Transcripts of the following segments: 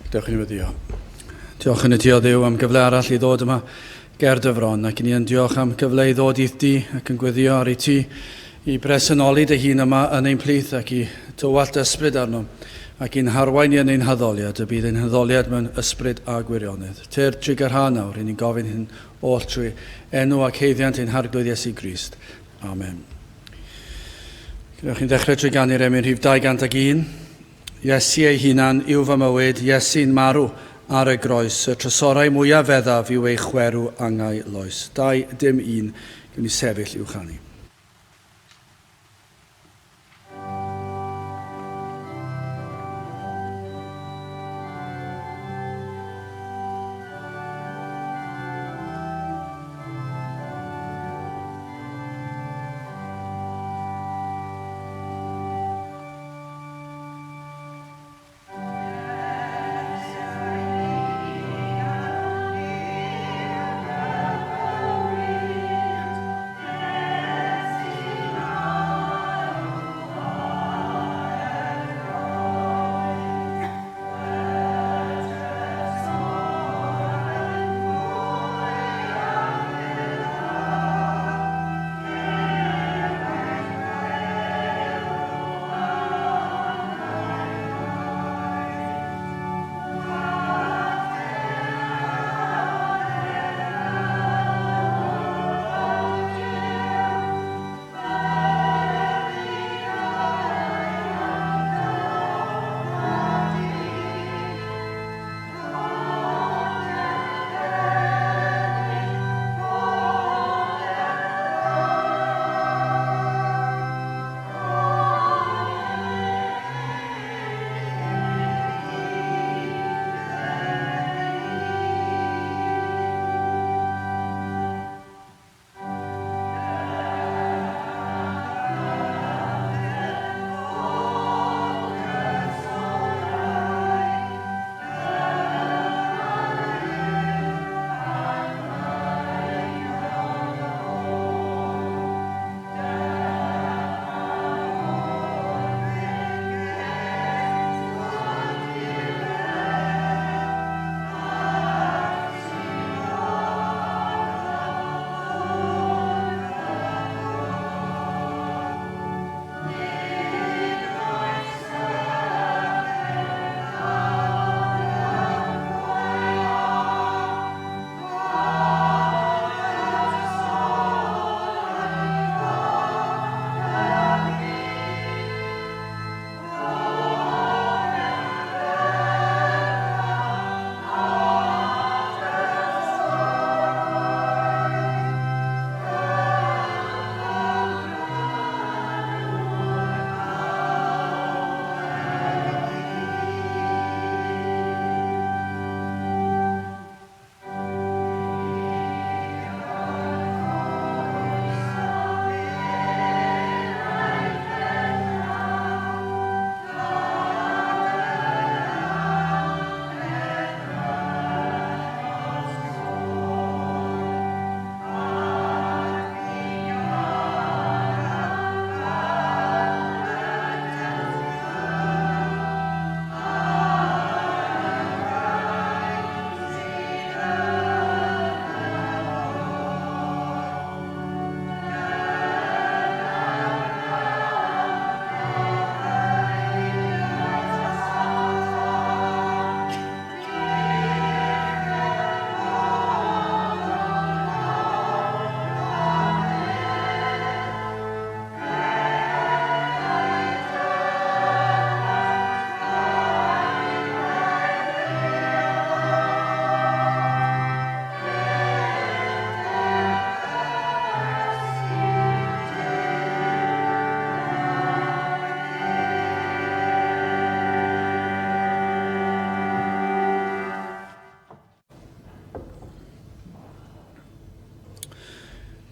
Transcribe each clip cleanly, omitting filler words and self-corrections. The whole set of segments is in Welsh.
Dewch i ni weddio. Diolch yn y ti o Dduw am gyfle arall i ddod yma ger dy fron ac i ni yn diolch am gyfle i ddod i'th di ac yn gweddio ar i ti i bresenoli dy hun yma yn ein plith ac i tywallt ysbryd arno ac i'n harwain ni yn ein haddoliad y bydd ein haddoliad mewn ysbryd a gwirionedd. Tyr trugarha nawr, i ni'n gofyn hyn oll trwy enw ac haeddiant ein Harglwydd Iesu Grist. Amen. Gwnewch chi'n dechrau trwy ganu'r emyn rhif 201. Iesu ei hunan yw fy mywyd, Iesu'n marw ar y groes, y trysorau mwyaf feddaf yw ei chwerw angau loes. 2, dim 1, gewn ni sefyll i'w chanu.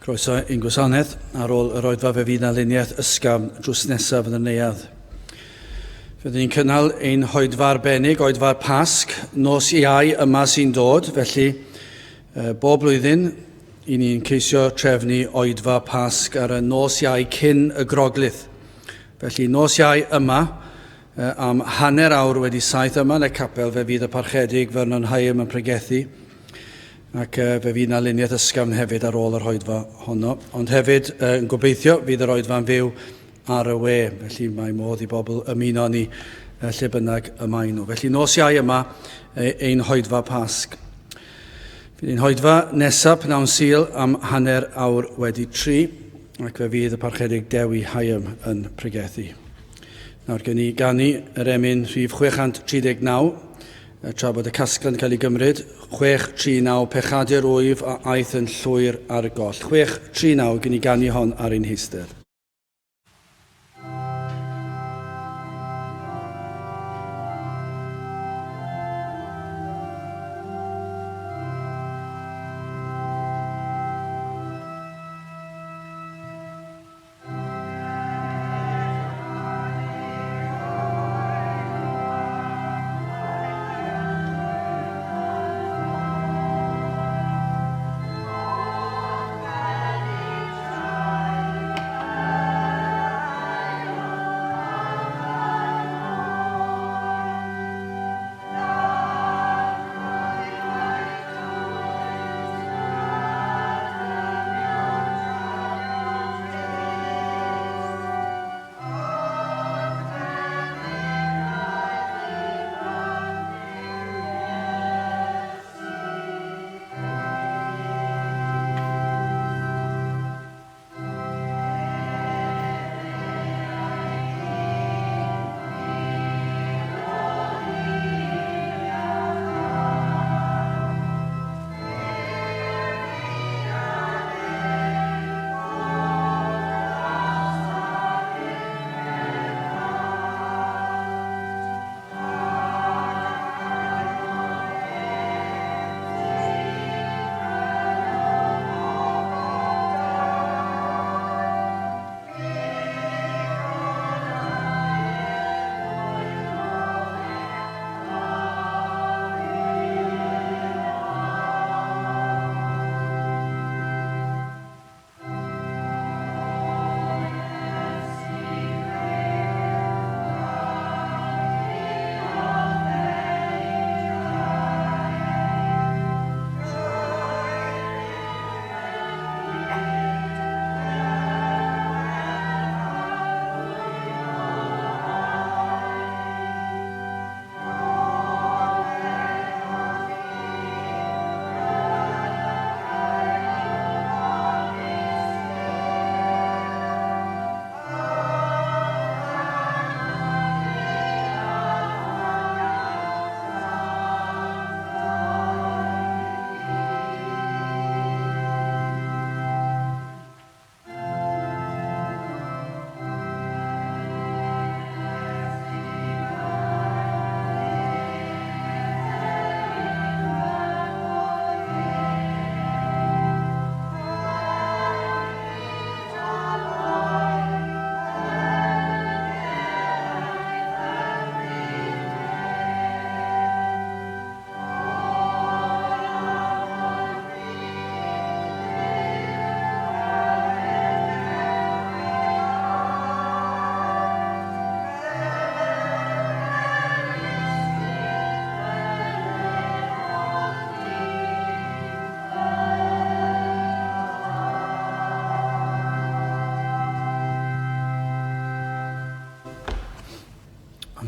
Croeso i'n gwasanaeth. Ar ôl yr oedfa fe fydd 'na luniaeth ysgafn drws nesaf yn y neuadd. Fe ni'n cynnal ein hoedfa arbennig, oedfa'r Pasg, nos Iau yma sy'n dod, felly bob blwyddyn i ni'n ceisio trefnu oedfa Pasg ar y nos Iau cyn y Groglith. Felly nos Iau yma, Am 7:30 yma yn y capel fe fydd y Parchedig Vernon Higham yn pregethu ac fe fydd 'na luniaeth ysgafn hefyd ar ôl yr oedfa honno. Ond hefyd yn gobeithio fydd yr oedfa'n fyw ar y we, felly mae modd i bobl ymuno â ni lle bynnag y maen nhw. Felly nos Iau yma, ein hoedfa Pasg. Fydd ein hoedfa nesaf pnawn Sul am 3:30 ac fe fydd y Parchedig Dewi Higham yn pregethu. Nawr gen i ganu yr emyn rhif 639, tra bod y casgliad yn cael ei gymryd, 639, Pechadur wyf a aeth yn llwyr ar goll. 639, gen i ganu hon ar ein heistedd.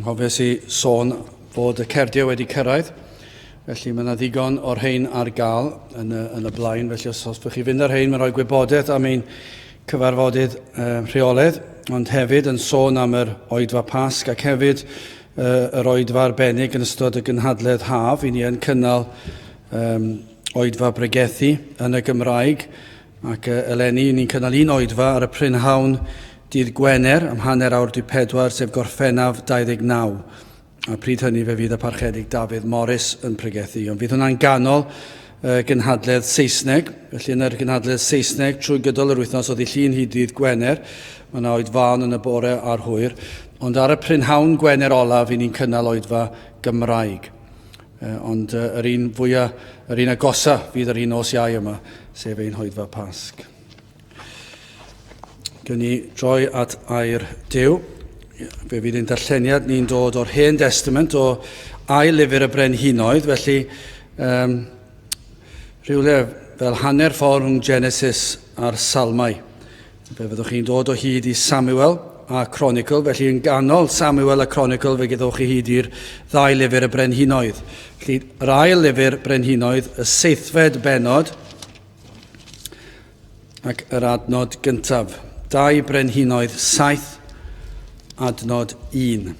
Anghofies i sôn fod y cerdiau wedi cyrraedd, felly mae yna ddigon o'r rhain ar gael yn y, yn y blaen, felly os hoffech chi fynd ar rhain, mae'n rhoi gwybodaeth am ein cyfarfodydd rheolaidd, ond hefyd yn sôn am yr oedfa Pasg ac hefyd yr oedfa arbennig yn ystod y gynhadledd haf. I ni yn cynnal um, oedfa bregethu yn y Gymraeg Ac eleni, ni'n cynnal un oedfa ar y prynhawn dydd Gwener am 3:30, sef Gorffennaf 29. A pryd hynny fe fydd y Parchedig Dafydd Morris yn pregethu. Ond fydd hwnna'n ganol y gynhadledd Saesneg. Felly yn yr gynhadledd Saesneg trwy gydol yr wythnos o ddydd Llun hyd ddydd Gwener, mae yna oedfaon yn y bore a'r hwyr. Ond ar y prynhawn Gwener olaf, i ni'n cynnal oedfa Gymraeg. Ond yr un fwya, yr un agosa fydd yr un nos Iau yma, sef ein hoedfa Pasg. Gwn ni droi at air Duw. Fe fydd ein darlleniad ni'n dod o'r Hen Destament, o ail lyfr y Brenhinoedd, felly um, rhywle fel hanner ffordd rhwng Genesis a'r Salmau. Fe fyddwch chi'n dod o hyd i Samuel a Chronicle, felly yn ganol Samuel a Chronicle fe gyddwch chi hyd i'r ddau lyfr y Brenhinoedd. Felly, yr ail lyfr Brenhinoedd, y seithfed bennod, ac yr adnod gyntaf. 2 Brenhinoedd 7, adnod 1.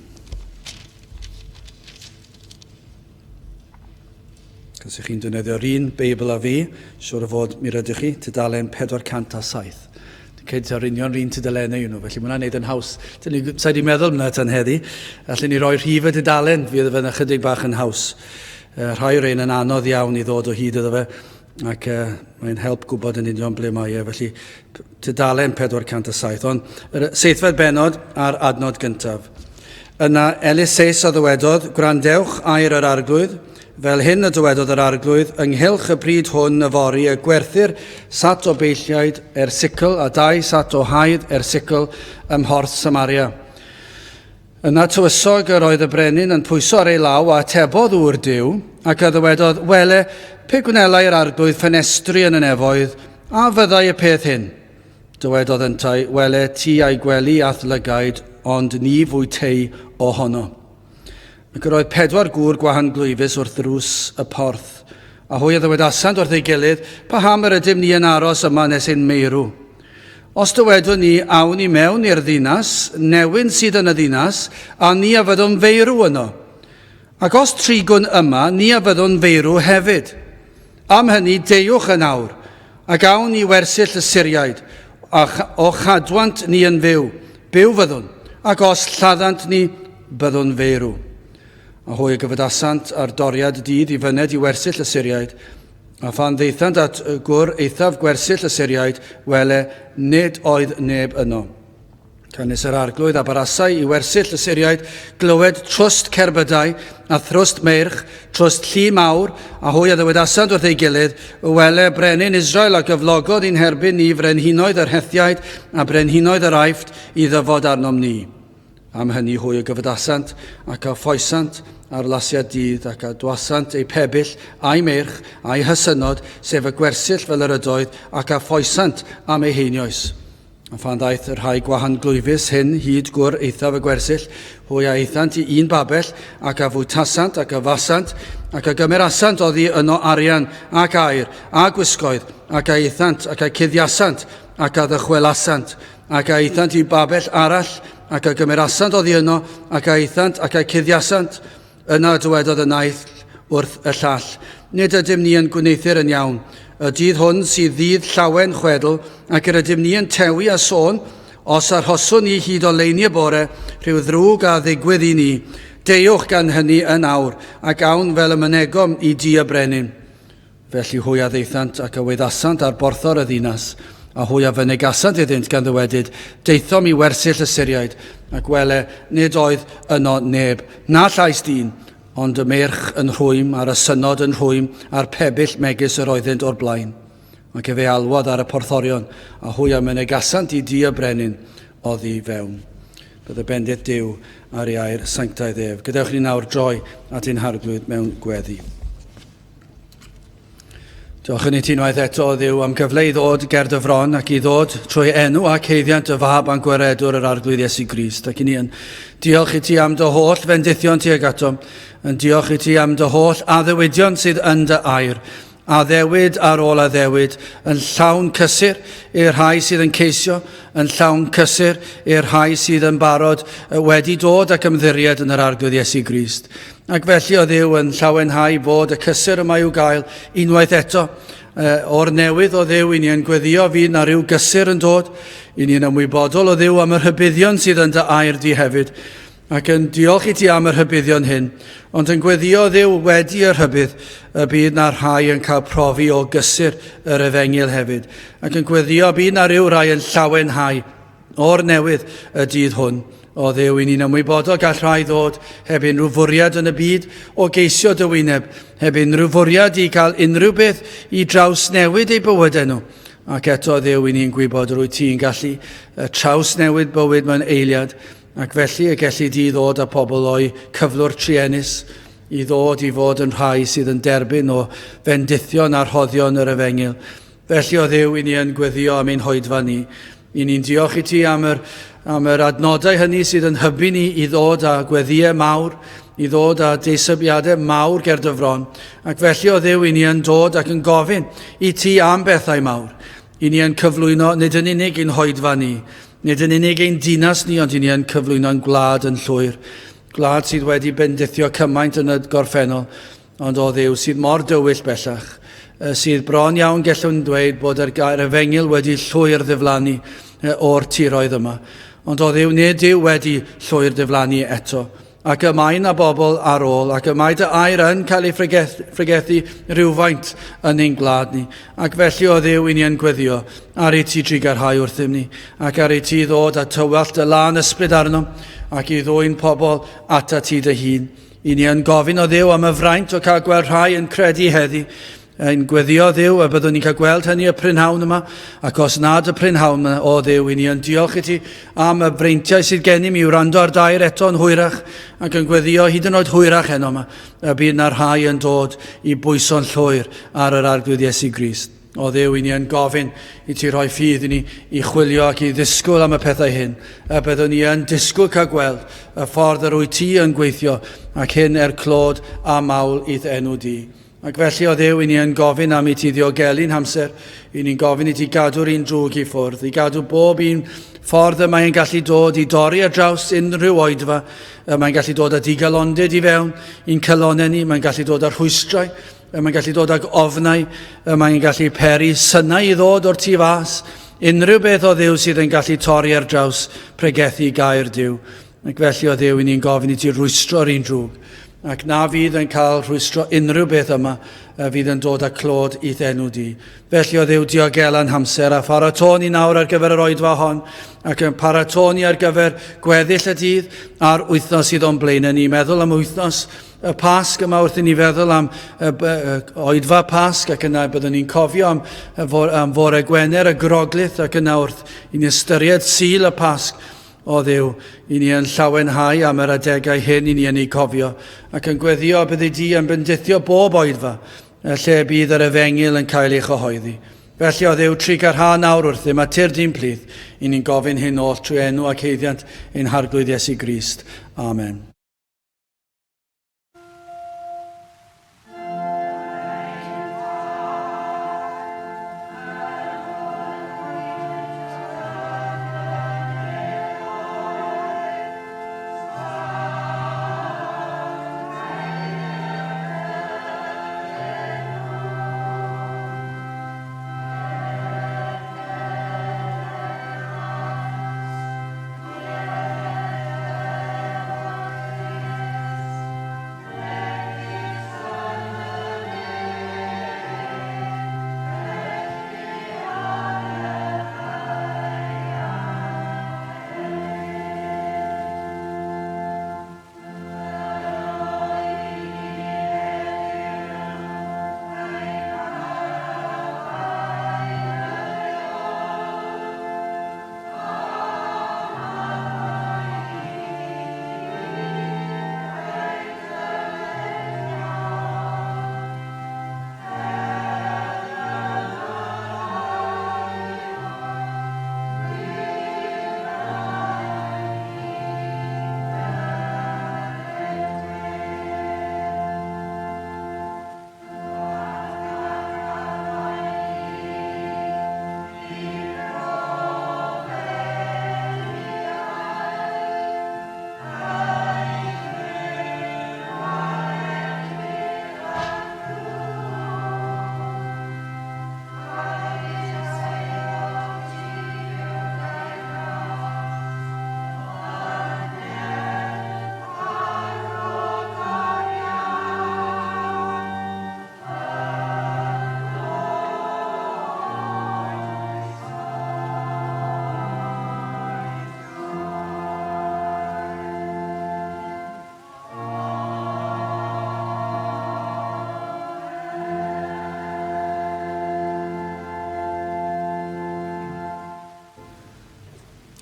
Os ych chi'n defnyddio'r un Beibl â fi, siwr o fod mi rydych chi, tudalen 407. Dwi'n credu ta'r union un tudalennau yw nhw, felly mae hwnna'n neud yn haws. Sa i wedi meddwl yna tan heddi. Allen ni roi rhif y dudalen, fydd fe'n ychydig bach yn haws. Rhai o'r ein yn anodd iawn i ddod o hyd iddo fe, ac mae'n help gwybod yn union ble mae e, felly tudalen 407. Ond yr seithfed bennod a'r adnod gyntaf. Yna Eliseus a ddywedodd, Gwrandewch air yr arglwydd, fel hyn y dywedodd yr arglwydd, ynghylch y pryd hwn yfory y gwerthir sat o beilliaid er sicl a dau sat o haidd er sicl ym mhorth Samaria. Yna tywysog yr oedd y brenin yn pwyso ar ei law a atebodd ŵr Duw, ac a ddywedodd, Wele, pe gwnelai yr arglwydd ffenestri yn y nefoedd, a fyddai y peth hyn? Dywedodd yntau, Wele, ti a'i gweli a'th lygaid, ond ni fwytei ohono. Ac yr oedd pedwar gŵr gwahanglwyfus wrth ddrws y porth, a hwy a ddywedasant wrth ei gilydd, Paham yr ydym ni yn aros yma nes ein meirw? Os dywedwn ni, Awn i mewn i'r ddinas, newyn sydd yn y ddinas, a ni a fyddwn feirw yno. Ac os trigwn yma, ni a fyddwn feirw hefyd. Am hynny, deuwch yn awr, ac awn i wersyll y Syriaid, a o chadwant ni yn fyw, byw fyddwn, ac os lladdant ni, byddwn feirw. A hwy a gyfodasant ar doriad dydd i fyned i wersyll y Syriaid, A phan ddaethant at y gwr eithaf gwersyll y Syriaid, wele, nid oedd neb yno. Canys yr arglwydd a barasai i wersyll y Syriaid glywed trwst cerbydau a thrwst meirch, trwst llu mawr, a hwy a ddywedasant wrth ei gilydd, Wele, brenin Israel a gyflogodd i'n herbyn ni frenhinoedd yr Hethiaid a brenhinoedd yr Aifft i ddyfod arnom ni. Am hynny hwy a gyfodasant, ac a ffoesant ar lasiad dydd, ac a dwasant eu pebyll, a'u meirch, a'u hasynnod, sef y gwersyll fel yr ydoedd, ac a ffoesant am eu heinioes. A phan ddaeth y rhai gwahanglwyfus hyn hyd gwr eithaf y gwersyll, hwy a aethant i un babell, ac a fwytasant, ac a fasant, ac a gymerasant oddi yno arian, ac aur, a gwisgoedd, ac a aethant, ac a cuddiasant, ac a ddychwelasant, Ac a aethant i babell arall, ac a gymerasant oddi yno, ac a aethant, ac a cuddiasant. Yna dywedodd y naill wrth y llall, Nid ydym ni yn gwneuthur yn iawn. Y dydd hwn sydd ddydd llawen chwedl, ac yr ydym ni yn tewi a sôn, os arhoswn ni hyd oleuni y bore, rhyw ddrwg a ddigwydd i ni. Deuwch gan hynny yn awr, ac awn fel y mynegom i dŷ y brenin. Felly hwy a ddaethant ac a weddasant ar borthor y ddinas, a hwy a fynegasant iddynt gan ddywedyd, Daethom i wersyll y Syriaid, ac wele, nid oedd yno neb, na llais dyn, ond y meirch yn rhwym, a'r asynnod yn rhwym, a'r pebyll megis yr oeddynt o'r blaen. Ac efe alwodd ar y porthorion, a hwy a mynegasant i dŷ y brenin oddi fewn. Bydd y bendith Duw ar ei air sanctaidd ef. Gadewch i ni nawr droi at ein Harglwydd mewn gweddi. Diolch yn i ti unwaith eto, Dduw, am gyfle i ddod ger dy fron ac i ddod trwy enw ac heiddiant y Fab a'n Gwaredwr yr Arglwydd Iesu Grist. Ac i ni yn diolch i ti am dy holl fendithion tuag atom, yn diolch i ti am dy holl addewidion sydd yn dy air, addewid ar ôl addewid, yn llawn cysur i'r rhai sydd yn ceisio, yn llawn cysur i'r rhai sydd yn barod wedi dod ac ymddiried yn yr Arglwydd Iesu Grist. Ac felly o Dduw yn llawenhau bod y cysur yma i'w gael unwaith eto. O'r newydd o Dduw, i ni yn gweddio fydd na rhyw gysur yn dod. I ni yn ymwybodol o Dduw am y rhybuddion sydd yn dy air di hefyd. Ac yn diolch i ti am y rhybuddion hyn. Ond yn gweddio Dduw wedi y rhybudd y bydd na rhai yn cael profi o gysur yr efengyl hefyd. Ac yn gweddio bydd na rhyw rai yn llawenhau o'r newydd y dydd hwn. O Dduw, i ni'n ymwybodol gall rhai ddod heb unrhyw fwriad yn y byd o geisio dy wyneb, heb unrhyw fwriad i gael unrhyw beth i drawsnewid eu bywydau nhw. Ac eto, Dduw, i ni'n gwybod rwy ti'n gallu trawsnewid bywyd mewn eiliad. Ac felly y gelli di ddod â pobl o'u cyflwr truenus i ddod i fod yn rhai sydd yn derbyn o fendithion a rhoddion yr efengyl. Felly o Dduw, i ni yn gweddio am ein hoedfa ni. I ni'n diolch i ti am yr, am yr adnodau hynny sydd yn hybu ni i ddod â gweddïau mawr, i ddod â deisybiadau mawr ger dy fron. Ac felly o Dduw, i ni yn dod ac yn gofyn i ti am bethau mawr. I ni yn cyflwyno nid yn unig ein hoedfa ni, nid yn unig ein dinas ni, ond i ni yn cyflwyno'n gwlad yn llwyr. Gwlad sydd wedi bendithio cymaint yn y gorffennol, ond o Dduw sydd mor dywyll bellach, sydd bron iawn gellwn dweud bod yr gair efengyl wedi llwyr ddiflannu o'r tiroedd yma. Ond o Dduw, nid yw wedi llwyr diflannu eto. Ac y mae yna bobl ar ôl, ac y mae dy air yn cael ei phregethu rhywfaint yn ein gwlad ni. Ac felly o Dduw, i ni yn gweddio ar i ti drugarhau wrthym ni, ac ar i ti ddod a tywallt dy lân ysbryd arnom, ac i ddwyn pobl atat ti dy hun. I ni yn gofyn o Dduw am y fraint o cael gweld rhai yn credu heddi, Ein gweddio Dduw y byddwn ni'n cael gweld hynny y prynhawn yma, ac os nad y prynhawn yma, o Dduw, i ni yn diolch i ti am y breintiau sydd gennym i wrando ar dair eto yn hwyrach, ac yn gweddio hyd yn oed hwyrach heno yma, y bydd na rhai yn dod i bwyso'n llwyr ar yr Arglwydd Iesu Grist. O Dduw, i ni yn gofyn i ti rhoi ffydd i ni i chwilio ac i ddisgwyl am y pethau hyn, y byddwn ni yn disgwyl cael gweld y ffordd yr wyt ti yn gweithio, ac hyn er clod a mawl i'th enw di. Ac felly, o Dduw, i ni yn gofyn am i ti ddiogelu'n hamser, i ni'n gofyn i ti gadw'r un drwg i ffwrdd, i gadw bob un ffordd y mae'n gallu dod i dorri ar draws unrhyw oedfa, y mae'n gallu dod â digalondid i fewn i'n calonnau ni, mae'n gallu dod â rhwystrau, y mae'n gallu dod ag ofnau, y mae'n gallu peri synau i ddod o'r tu fas, unrhyw beth o Dduw sydd yn gallu torri ar draws pregethu gair Duw. Ac felly, o Dduw, i ni'n gofyn i ti rwystro'r un drwg, ac na fydd yn cael rhwystro unrhyw beth yma y fydd yn dod â clod i'th enw di. Felly, o Dduw, diogela'n hamser a pharatô ni nawr ar gyfer yr oedfa hon, ac yn paratô ni ar gyfer gweddill y dydd a'r wythnos sydd o'n blaenau ni. Meddwl am wythnos y Pasg yma wrth i ni feddwl am y, y, oedfa Pasg ac yna byddwn ni'n cofio am, am fore Gwener y Groglith ac yna wrth i ni ystyried Sul y Pasg O Dduw, i ni yn llawenhau am yr adegau hyn i ni yn eu cofio, ac yn gweddio y byddi di yn bendithio bob oedfa, lle bydd yr efengyl yn cael ei chyhoeddi. Felly, o Dduw, trugarha nawr wrthym, a tyrd i'n plith, i ni'n gofyn hyn oll trwy enw ac haeddiant ein Harglwydd Iesu Grist. Amen.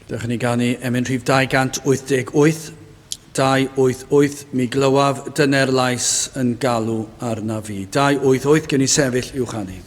Dewch i ni ganu emyn rhif 288, 288, mi glywaf dyner lais yn galw arna fi. 288, gewn ni sefyll i'w chanu.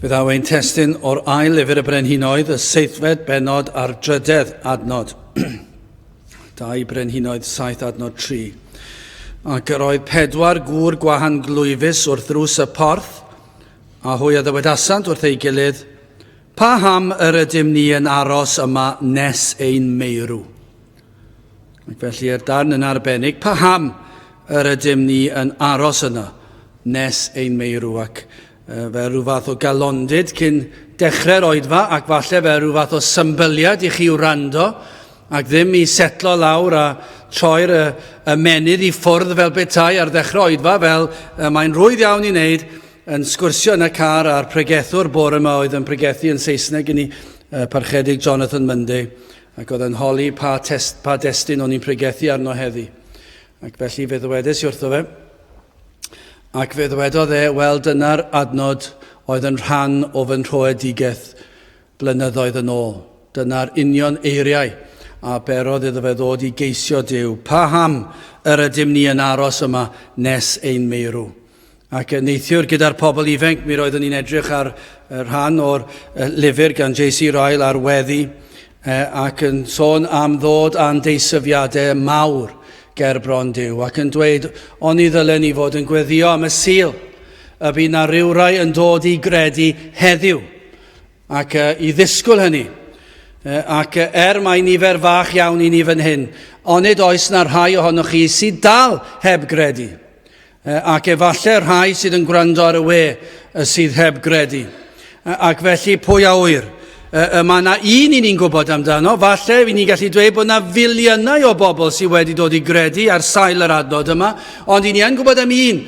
Fe ddaw ein testun o'r ail lyfr y Brenhinoedd, y seithfed bennod a'r drydedd adnod. 2 Brenhinoedd 7 adnod 3. Ac yr oedd pedwar gŵr gwahanglwyfus wrth ddrws y porth, a hwy a ddywedasant wrth ei gilydd, Paham yr ydym ni yn aros yma nes ein meirw? Ac felly yr darn yn arbennig, paham yr ydym ni yn aros yna nes ein meirw? Ac fel rhyw fath o galondid cyn dechrau'r oedfa ac falle fel rhyw fath o symbyliad i chi wrando ac ddim i setlo lawr a troi'r ymennydd i ffwrdd fel petai ar ddechrau oedfa fel mae'n rhwydd iawn i wneud. yn sgwrsio yn y car a'r pregethwr bore yma oedd yn pregethu yn Saesneg i ni, Parchedig Jonathan Munday, ac oedd yn holi pa, test, pa destun o'n i'n pregethu arno heddi. Ac felly fe ddwedes i wrtho fe, ac fe ddwedodd e, wel dyna'r adnod oedd yn rhan o fy nhröedigaeth blynyddoedd yn ôl. Dyna'r union eiriau a berodd iddo fe ddod i geisio Duw. Paham yr ydym ni yn aros yma nes ein meirw? Ac neithiwr gyda'r pobl ifanc, mi roeddwn ni'n edrych ar rhan o'r lyfr gan J.C. Ryle ar weddi ac yn sôn am ddod â'n deisyfiadau mawr ger bron Duw ac yn dweud, oni ddylen ni fod yn gweddio am y Sul y bydd na rywrai yn dod i gredu heddiw ac i ddisgwyl hynny. Ac er mai nifer fach iawn i ni fan hyn, onid oes na rhai ohonoch chi sydd dal heb gredu? Ac efallai rhai sydd yn gwrando ar y we sydd heb gredu. Ac felly pwy a ŵyr? Y mae yna un i ni'n gwybod amdano, falle i ni'n gallu dweud bod yna filiynau o bobl sydd wedi dod i gredu ar sail yr adnod yma, ond i ni yn gwybod am un.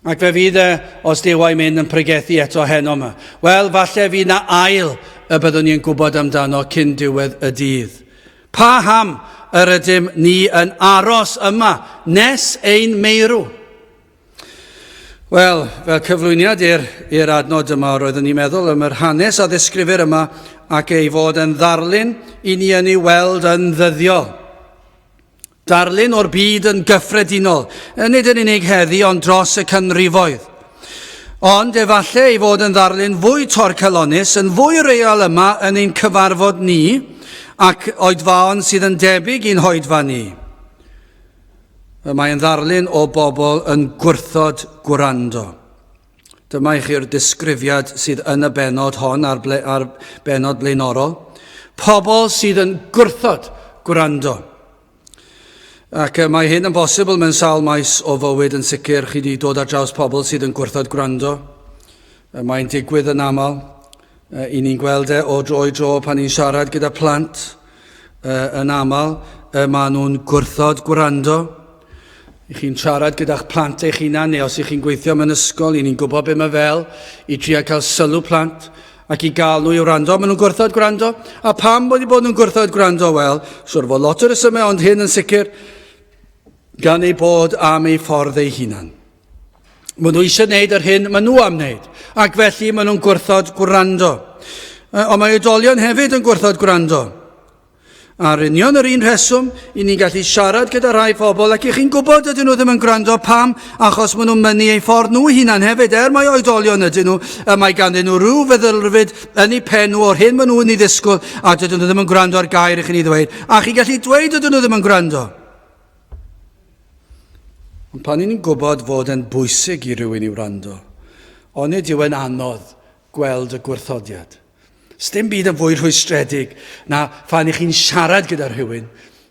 Ac fe fydd e, os Duw a'i mynd, yn pregethu eto heno yma. Wel, falle fydd yna ail y byddwn ni'n gwybod amdano cyn diwedd y dydd. Paham yr ydym ni yn aros yma nes ein meirw? Wel, fel cyflwyniad i'r adnod yma, roeddwn i'n meddwl am yr hanes a ddisgrifir yma ac ei fod yn ddarlun i ni yn ei weld yn ddyddiol. Darlun o'r byd yn gyffredinol, nid yn unig heddi ond dros y canrifoedd. Ond efallai ei fod yn ddarlun fwy torcalonnus, yn fwy real yma yn ein cyfarfod ni, ac oedfaon sydd yn debyg i'n hoedfa ni. Y mae yn ddarlun o bobl yn gwrthod gwrando. Dyma i chi'r disgrifiad sydd yn y bennod hon a'r, ble, a'r bennod blaenorol. Pobl sydd yn gwrthod gwrando. Ac mae hyn yn bosibl mewn sawl maes o fywyd yn sicr. Chi wedi dod ar draws pobl sydd yn gwrthod gwrando. Mae'n digwydd yn aml. I ni'n gweld e o dro i dro pan ni'n siarad gyda plant. Yn aml, maen nhw'n gwrthod gwrando. I chi'n siarad gyda'ch plant eich hunan, neu os ych chi'n gweithio mewn ysgol, i ni'n gwybod be mae fel i trio cael sylw plant ac i gael nhw i wrando. Maen nhw'n gwrthod gwrando. A pam bod i bod nhw'n gwrthod gwrando? Wel, siwr fod lot o resymau, ond hyn yn sicr, gan eu bod am eu ffordd eu hunan. Maen nhw eisiau gwneud yr hyn maen nhw am wneud, ac felly maen nhw'n gwrthod gwrando. Ond mae oedolion hefyd yn gwrthod gwrando. Ar union yr un rheswm, i ni'n gallu siarad gyda rhai pobl ac i chi'n gwybod ydyn nhw ddim yn gwrando pam, achos maen nhw'n mynnu eu ffordd nhw hunan hefyd, er mai oedolion ydyn nhw, y mae ganddyn nhw rhyw feddylfryd yn eu pen nhw o'r hyn maen nhw'n ei ddisgwyl, a dydyn nhw ddim yn gwrando ar gair i chi'n ei ddweud, a chi'n gallu dweud ydyn nhw ddim yn gwrando. Ond pan ni'n gwybod fod e'n bwysig i rywun i wrando, onid yw e'n anodd gweld y gwrthodiad? Sdim byd yn fwy rhwystredig na phan i chi'n siarad gyda rhywun.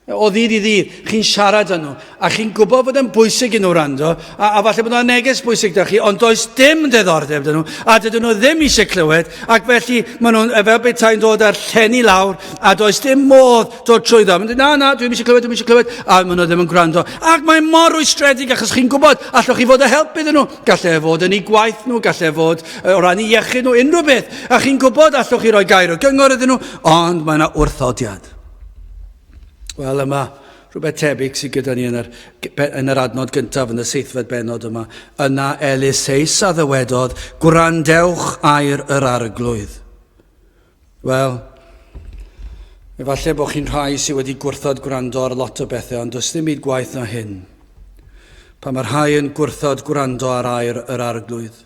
O ddydd i ddydd, chi'n siarad â nhw, a chi'n gwybod bod yn bwysig i nhw wrando, a, a falle bod yna neges bwysig da chi, ond does dim diddordeb dyn nhw, a dydyn nhw ddim eisiau clywed, ac felly maen nhw'n fel petai'n dod â'r llenni lawr, a does dim modd dod trwyddo. Maen nhw'n dweud, na, na, dwi'm eisiau clywed, dwi'm eisiau clywed, a maen nhw ddim yn gwrando. Ac mae mor rwystredig achos chi'n gwybod, allwch chi fod o help iddyn nhw. Gallai e fod yn eu gwaith nhw, gallai e fod o ran eu iechyd nhw, unrhyw beth. A chi'n gwybod, allwch chi roi gair o gyngor iddyn nhw, ond mae yna wrthodiad. Wel, yma, rhywbeth tebyg sydd gyda ni yn yr, yn yr adnod gyntaf yn y seithfed bennod yma. Yna Eliseus a ddywedodd, gwrandewch air yr arglwydd. Wel, efallai bod chi'n rhai sydd wedi gwrthod gwrando ar lot o bethau, ond does ddim byd gwaeth na hyn. Pan mae rhai yn gwrthod gwrando ar air yr arglwydd.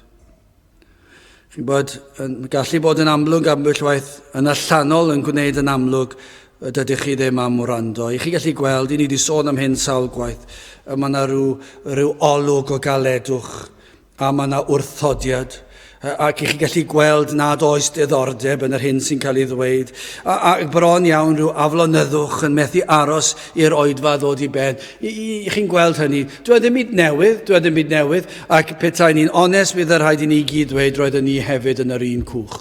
Chi'n bod, yn gallu bod yn amlwg ambell waith yn allanol yn gwneud yn amlwg y dydych chi ddim am wrando. I chi gallu gweld, i ni wedi sôn am hyn sawl gwaith, y mae yna rhyw, rhyw olwg o galedwch A mae yna wrthodiad, ac i chi gallu gweld nad oes diddordeb yn yr hyn sy'n cael ei ddweud, a, a bron iawn rhyw aflonyddwch yn methu aros i'r oedfa ddod i ben. I, i, i chi'n gweld hynny. Dwi e ddim byd newydd, dwi e ddim byd newydd, ac petai ni'n onest, bydd y rhaid i ni gyd ddweud roedden ni hefyd yn yr un cwch.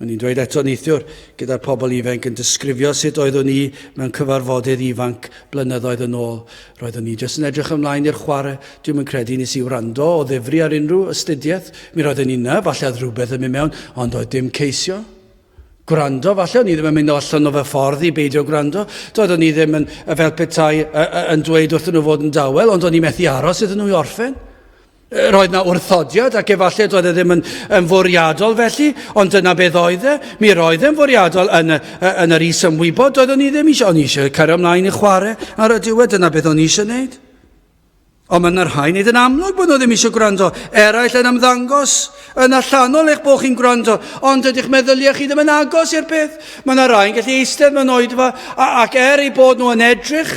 O'n i'n dweud eto neithiwr gyda'r pobl ifanc yn disgrifio sut oeddwn i mewn cyfarfodydd ifanc blynyddoedd yn ôl. Roeddwn i jyst yn edrych ymlaen i'r chwarae. Dwi'm yn credu nes i wrando o ddifri ar unrhyw astudiaeth. Mi roeddwn i 'na, falle oedd rhywbeth yn mynd mewn, ond oedd dim ceisio. Gwrando, falle o'n i ddim yn mynd allan o fy ffordd i beidio gwrando. Doeddwn i ddim yn, fel petai, yn dweud wrthyn nhw fod yn dawel, ond o'n i methu aros iddyn nhw i orffen. Roedd 'na wrthodiad ac efallai doedd e ddim yn, yn fwriadol felly, ond dyna beth oedd e. Mi roedd e'n fwriadol yn, y, yn yr is-ymwybod, doeddwn i ddim eisiau, o'n i eisiau cario ymlaen i chwarae ar y diwedd, dyna beth o'n i eisiau wneud. Ond mae yna rhai wneud yn amlwg bod nhw ddim eisiau gwrando, eraill yn ymddangos yn allanol eich bod chi'n gwrando, ond dydych meddyliau chi ddim yn agos i'r peth. Mae yna rhai'n gallu eistedd mewn oedfa ac er eu bod nhw yn edrych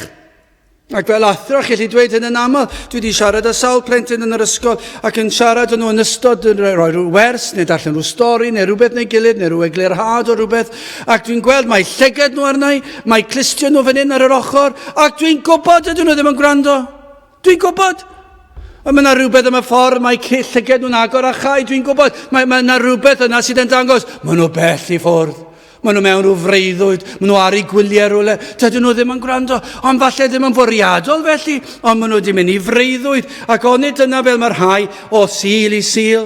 Ac fel athro, chi'n gallu dweud hyn yn aml, dwi wedi siarad â sawl plentyn yn yr ysgol ac yn siarad â nhw yn ystod yn rhoi rhyw wers neu darllen rhyw stori neu rhywbeth neu gilydd neu rhyw eglurhad o rhywbeth ac dwi'n gweld mae llygad nhw arna i, mae clustio nhw fan hyn ar yr ochr ac dwi'n gwybod ydyn nhw ddim yn gwrando. Dwi'n gwybod. Ond mae yna rhywbeth am y ffordd mae llygad nhw'n agor a chau. Dwi'n gwybod, mae, mae yna rhywbeth yna sydd yn dangos, maen nhw bell i ffwrdd. Maen nhw mewn rhyw freuddwyd, maen nhw ar eu gwyliau rhywle, dydyn nhw ddim yn gwrando, ond falle ddim yn fwriadol felly, ond maen nhw wedi mynd i freuddwyd, ac onid dyna fel mae rhai o Sul i Sul.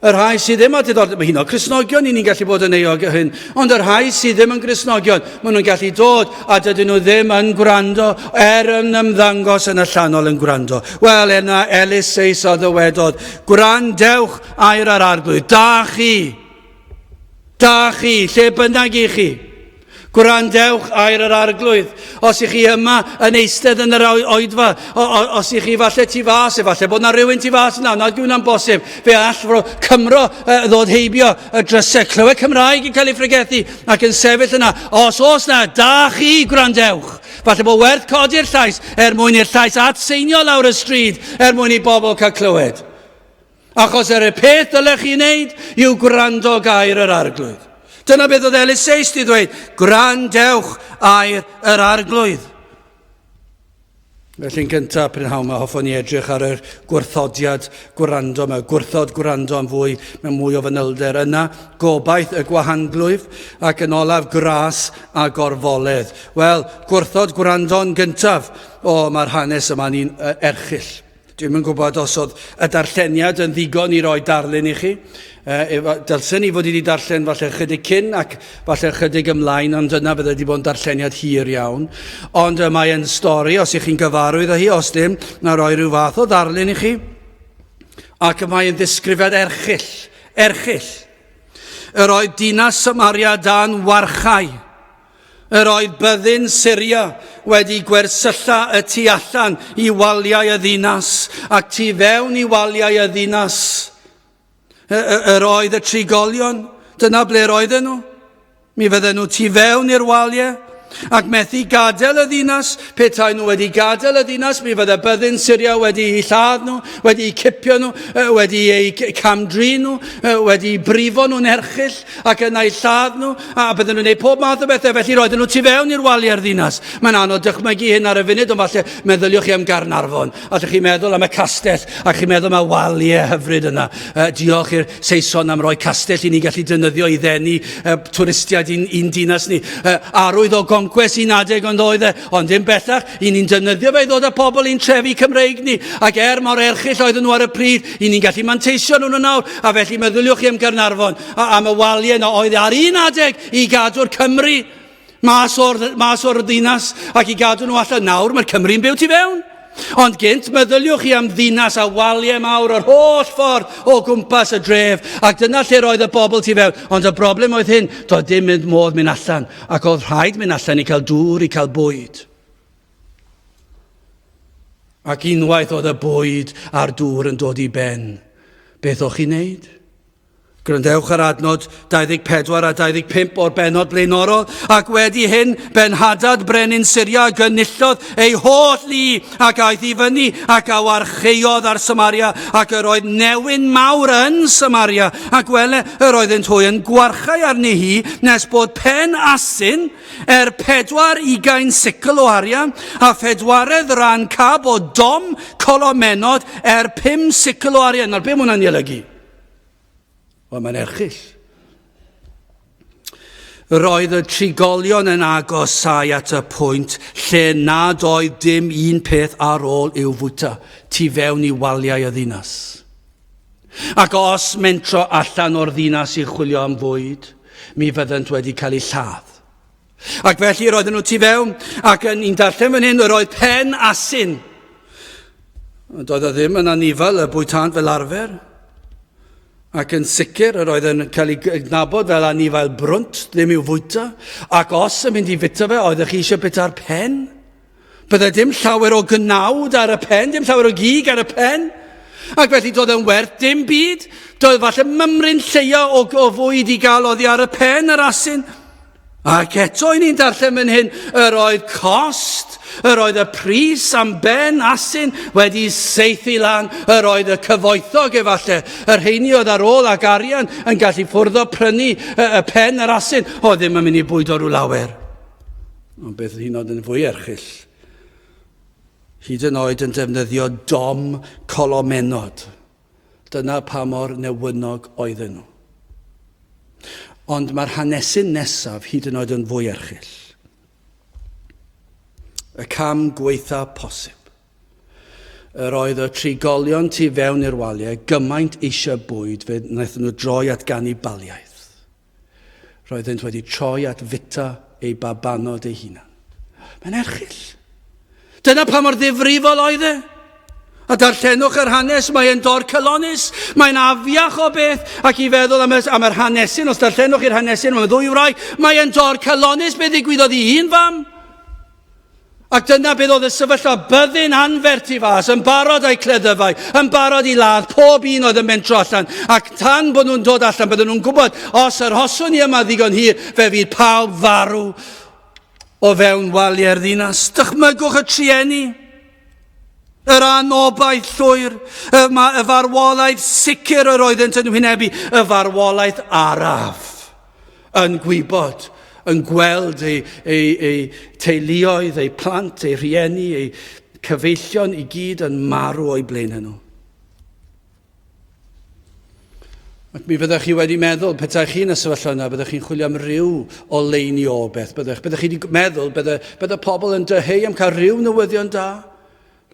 Y rhai sydd ddim â diddordeb, mae hyn o Cristnogion i ni'n gallu bod yn euog o hyn, ond y rhai sydd ddim yn Gristnogion, maen nhw'n gallu dod a dydyn nhw ddim yn gwrando, er yn ymddangos yn allanol yn gwrando. Wel, yna Elis Seis a ddywedodd, gwrandewch air yr arglwydd, da chi! Da chi, lle bynnag i chi. Gwrandewch air yr arglwydd. Os ych chi yma yn eistedd yn yr oedfa, o, o, os ych chi falle tu fas, efallai bod na rhywun tu fas yna, nad yw'n bosib, fe all fro Cymro ddod heibio y drysau, clywed Cymraeg yn cael ei phregethu ac yn sefyll yna. Os oes na, da chi, gwrandewch. Falle bod werth codi'r llais er mwyn i'r llais atseinio lawr y stryd, er mwyn i bobl cael clywed. Achos er y peth dylech chi wneud yw gwrando gair yr arglwydd. Dyna beth oedd Eliseus di ddweud, gwrandewch air yr arglwydd. Felly'n gyntaf, prynhawn yma, hoffwn i edrych ar yr gwrthodiad gwrando yma, gwrthod gwrando am fwy, mewn mwy o fanylder. Yna, gobaith y gwahanglwyf, ac yn olaf, gras a gorfoledd. Wel, gwrthod gwrando'n gyntaf. O, mae'r hanes yma'n un erchyll. Dwi'm yn gwybod os oedd y darlleniad yn ddigon i roi darlun i chi. E, dylsen i fod wedi darllen falle chydig cyn ac falle chydig ymlaen, ond yna fydde wedi bod yn darlleniad hir iawn. Ond y mae yn stori, os ych chi'n gyfarwydd â hi, os dim, na roi rhyw fath o ddarlun i chi. Ac y mae yn ddisgrifiad erchyll, erchyll. Yr oedd dinas Samaria dan warchau. Yr oedd byddin Syria wedi gwersylla y tu allan i waliau y ddinas, ac tu fewn i waliau y ddinas. Yr oedd y trigolion, dyna ble roedden nhw. Mi fydden nhw tu fewn i'r waliau, ac methu gadael y ddinas. Petai nhw wedi gadael y ddinas, mi fydde byddin Syria wedi eu lladd nhw, wedi eu cipio nhw, wedi eu camdrin nhw, wedi eu brifo nhw'n erchyll. ac yna eu lladd nhw, a bydden nhw'n gwneud pob math o bethau, felly roedden nhw tu fewn i'r waliau'r ddinas. Mae'n anodd dychmygu hyn ar y funud, ond falle meddyliwch chi am Gaernarfon, allwch chi meddwl am y castell, ac chi'n meddwl am y waliau hyfryd yna. Diolch i'r Saeson am roi castell i ni gallu defnyddio i ddenu twristiaid i'n dinas ni. Arwydd o goncwest un adeg ond oedd e, ond dim bellach, i ni'n defnyddio fe i ddod â pobl i'n trefi Cymreig ni, ac er mor erchyll oedden nhw ar y pryd, i ni'n gallu manteisio nhw'n nawr, a felly meddyliwch chi am Gaernarfon, a am y waliau yna oedd ar un adeg i gadw'r Cymry mas o'r, mas o'r ddinas ac i gadw nhw allan. Nawr mae'r Cymry'n byw tu fewn. Ond gynt, meddyliwch chi am ddinas a waliau mawr yr holl ffordd o gwmpas y dref, ac dyna lle roedd y bobl tu fewn. Ond y broblem oedd hyn, doedd dim mynd modd mynd allan, ac oedd rhaid mynd allan i cael dŵr, i cael bwyd. Ac unwaith oedd y bwyd a'r dŵr yn dod i ben, beth o'ch chi'n neud? Gwrandewch ar adnod 24 a 25 o'r bennod blaenorol, ac wedi hyn, Ben-Hadad brenin Syria gynullodd ei holl lu ac aeth i fyny ac a warchaeodd ar Samaria, ac yr oedd newyn mawr yn Samaria, ac wele, yr oeddynt hwy yn gwarchau arni hi, nes bod pen asyn er 40 sicl o arian, a phedwaredd ran cab o dom colomenod er 5 sicl o arian. Nawr, be mae hwnna'n ei olygu? Wel, mae'n erchyll. Roedd y trigolion yn agosáu at y pwynt lle nad oedd dim un peth ar ôl i'w fwyta tu fewn i waliau y ddinas. Ac os mentro allan o'r ddinas i chwilio am fwyd, mi fyddent wedi cael eu lladd. Ac felly roedden nhw tu fewn, ac yn ni'n darllen fan hyn, yr oedd pen asyn. Doedd o ddim yn anifal y bwytânt fel arfer. Ac yn sicr, yr oedd yn cael ei gydnabod fel anifail brwnt, ddim i'w fwyta. Ac os yn mynd i fwyta fe, oeddech chi eisiau bwyta'r pen? Byddai dim llawer o gnawd ar y pen, dim llawer o gig ar y pen. Ac felly doedd yn werth dim byd. Doedd falle mymryn lleia o, o fwyd i gael oddi ar y pen yr asyn. Ac eto i ni'n darllen fan hyn, yr oedd cost, yr oedd y pris am ben asyn wedi saethu lan, yr oedd y cyfoethog efallai, y rheini oedd ar ôl ac arian yn gallu ffwrdd o prynu y, y pen yr asyn, oedd ddim yn mynd i bwydo rhyw lawer. Ond beth hyn oed yn fwy erchyll, hyd yn oed yn defnyddio dom colomenod. Dyna pa mor newynog oedden nhw. Ond mae'r hanesyn nesaf hyd yn oed yn fwy erchyll. Y cam gweitha posib. Yr oedd y trigolion tu fewn i'r waliau gymaint eisiau bwyd fe wnaethon nhw droi at ganibaliaeth. Roeddent wedi troi at fwyta eu babanod eu hunan. Mae'n erchyll. Dyna pa mor ddifrifol oedd e. A darllenwch yr hanes, mae'n dorcalonnus, mae'n afiach o beth, ac i feddwl am, y, am yr hanesyn, os darllenwch i'r hanesyn, mae'n ddwy wraig, mae'n dorcalonnus beth ddigwyddodd i un fam. Ac dyna beth oedd y sefyllfa, byddin anferth tu fas, yn barod a'i cleddyfau, yn barod i ladd pob un oedd yn mentro allan. Ac tan bod nhw'n dod allan, bydden nhw'n gwybod, os yr hoswn i yma ddigon hir, fe fydd pawb farw o fewn waliau'r ddinas. Dychmygwch y trueni, yr anobaith llwyr, y, y farwolaeth sicr yr oeddent yn wynebu, y farwolaeth araf. yn gwybod, yn gweld eu, eu, eu teuluoedd, eu plant, eu rhieni, eu cyfeillion i gyd yn marw o'i blaenau nhw. Ac mi fyddech chi wedi meddwl, petai chi yn y sefyllfa yna, byddech chi'n chwilio am ryw oleuni o beth. Byddech, byddech chi wedi meddwl, bydde, bydde pobl yn dyheu am cael rhyw newyddion da.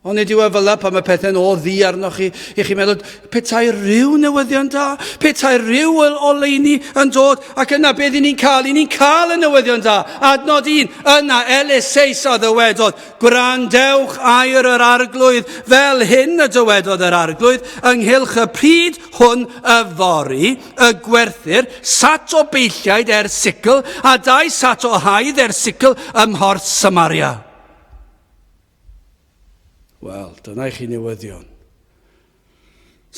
Ond nid yw e fel pan mae pethau'n o ddu arnoch chi, i chi'n meddwl, petai rhyw newyddion da, petai rhyw oleuni yn dod, ac yna beth i ni'n cael? I ni'n cael y newyddion da. Adnod un, yna Eliseus a ddywedodd, gwrandewch air yr arglwydd, fel hyn y dywedodd yr arglwydd, ynghylch y pryd hwn yfory, y gwerthir sat o beilliaid er sicl, a dau sat o haidd er sicl ym Mhorth Samaria. Wel, dyna i chi newyddion.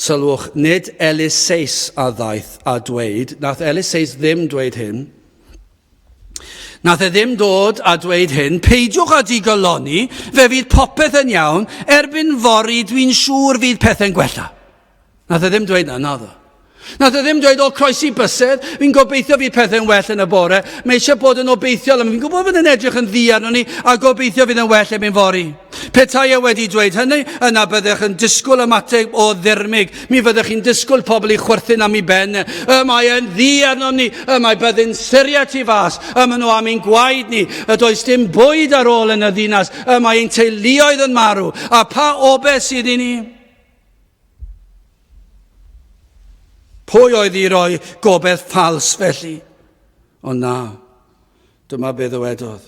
Sylwch, nid Eliseus a ddaeth a dweud, nath Eliseus ddim dweud hyn, Nath e ddim dod a dweud hyn, peidiwch â digoloni, fe fydd popeth yn iawn, erbyn fory dwi'n siŵr fydd pethau'n gwella. Nath e ddim dweud na, naddo. Nath e ddim dweud, o, croesi bysedd, fi'n gobeithio fydd pethau'n well yn y bore. Mae eisiau bod yn obeithiol, fi'n gwybod bod yn edrych yn ddu arno ni, a gobeithio fydd yn well erbyn fory. Petai e wedi dweud hynny, yna byddech yn disgwyl ymateb o ddirmyg. Mi fyddech chi'n disgwyl pobl i chwerthin am ei ben. Y mae e'n ddu arnom ni, y mae byddin Syria tu fas, y maen nhw am ein gwaed ni, y does dim bwyd ar ôl yn y ddinas, y mae ein teuluoedd yn marw, a pa obaith sydd i ni? Pwy oedd i roi gobaith ffals felly? Ond na, dyma be ddywedodd,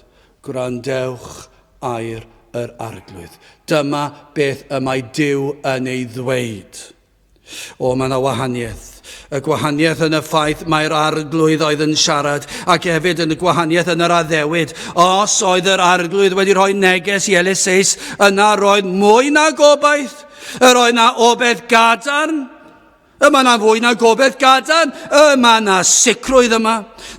gwrandewch air yr arglwydd. Dyma beth y mae Duw yn ei ddweud. O, mae yna wahaniaeth. Y gwahaniaeth yn y ffaith mai'r arglwydd oedd yn siarad, ac hefyd yn y gwahaniaeth yn yr addewid. Os oedd yr arglwydd wedi rhoi neges i Eliseus, yna roedd mwy na gobaith. Yr oedd na obaith gadarn. Y mae na fwy na gobaith gadarn. Y mae na sicrwydd yma.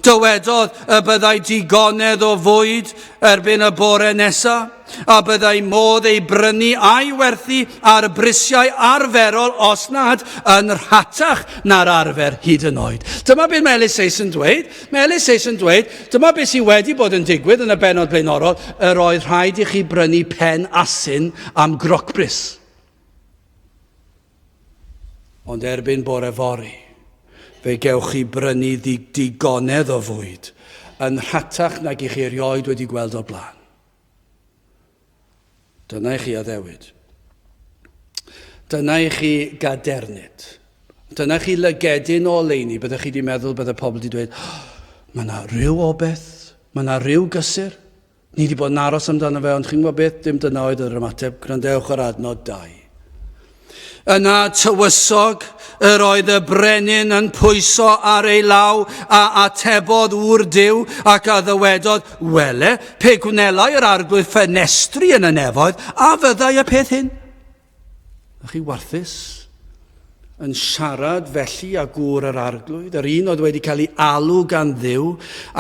Dywedodd y byddai digonedd o fwyd erbyn y bore nesaf, a byddai modd ei brynu a'i werthu ar brisiau arferol os nad yn rhatach na'r arfer hyd yn oed. Dyma beth mae Eliseus yn dweud. Mae Eliseus yn dweud, dyma beth sydd wedi bod yn digwydd yn y bennod blaenorol, yr oedd rhaid i chi brynu pen asyn am grocbris. Ond erbyn bore fory, fe gewch chi brynu digonedd o fwyd yn rhatach nag i chi erioed wedi gweld o'r blaen. Dyna i chi addewid. Dyna i chi gadernid. Dyna chi lygedyn o oleuni. Byddech chi wedi meddwl bydde pobl wedi dweud, oh, mae yna rhyw obeth, mae yna rhyw gysur. Ni wedi bod yn aros amdano fe, ond chi'n gwybod beth, dim dyna oedd yr ymateb. Gwrandewch ar adnod 2. Yna tywysog, yr oedd y brenin yn pwyso ar ei law, a atebodd ŵr Duw, ac a ddywedodd, Wele, pe gwnelai yr arglwydd ffenestri yn y nefoedd, a fyddai y peth hyn? Ych chi warthus? yn siarad felly â gŵr yr arglwydd, yr un oedd wedi cael ei alw gan Dduw,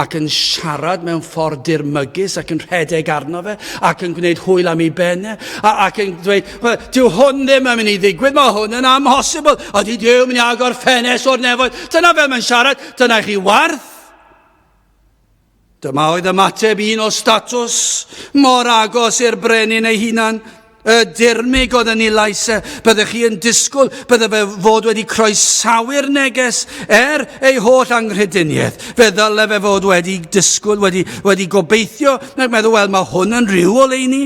ac yn siarad mewn ffordd dirmygus ac yn rhedeg arno fe, ac yn gwneud hwyl am ei ben e, ac yn dweud, dyw hwn ddim yn mynd i ddigwydd, mae hwn yn amhosibl, ydy Duw mynd i agor ffenest o'r nefoedd. Dyna fel mae'n siarad, dyna chi warth. Dyma oedd ymateb un o statws mor agos i'r brenin ei hunan. Y dirmyg oedd yn ei lais e. Byddech chi yn disgwyl, bydde fe fod wedi croesawu'r neges er ei holl anghrediniaeth. Fe ddyle fe fod wedi disgwyl, wedi, wedi gobeithio, ac meddwl, wel, mae hwn yn rhyw oleuni.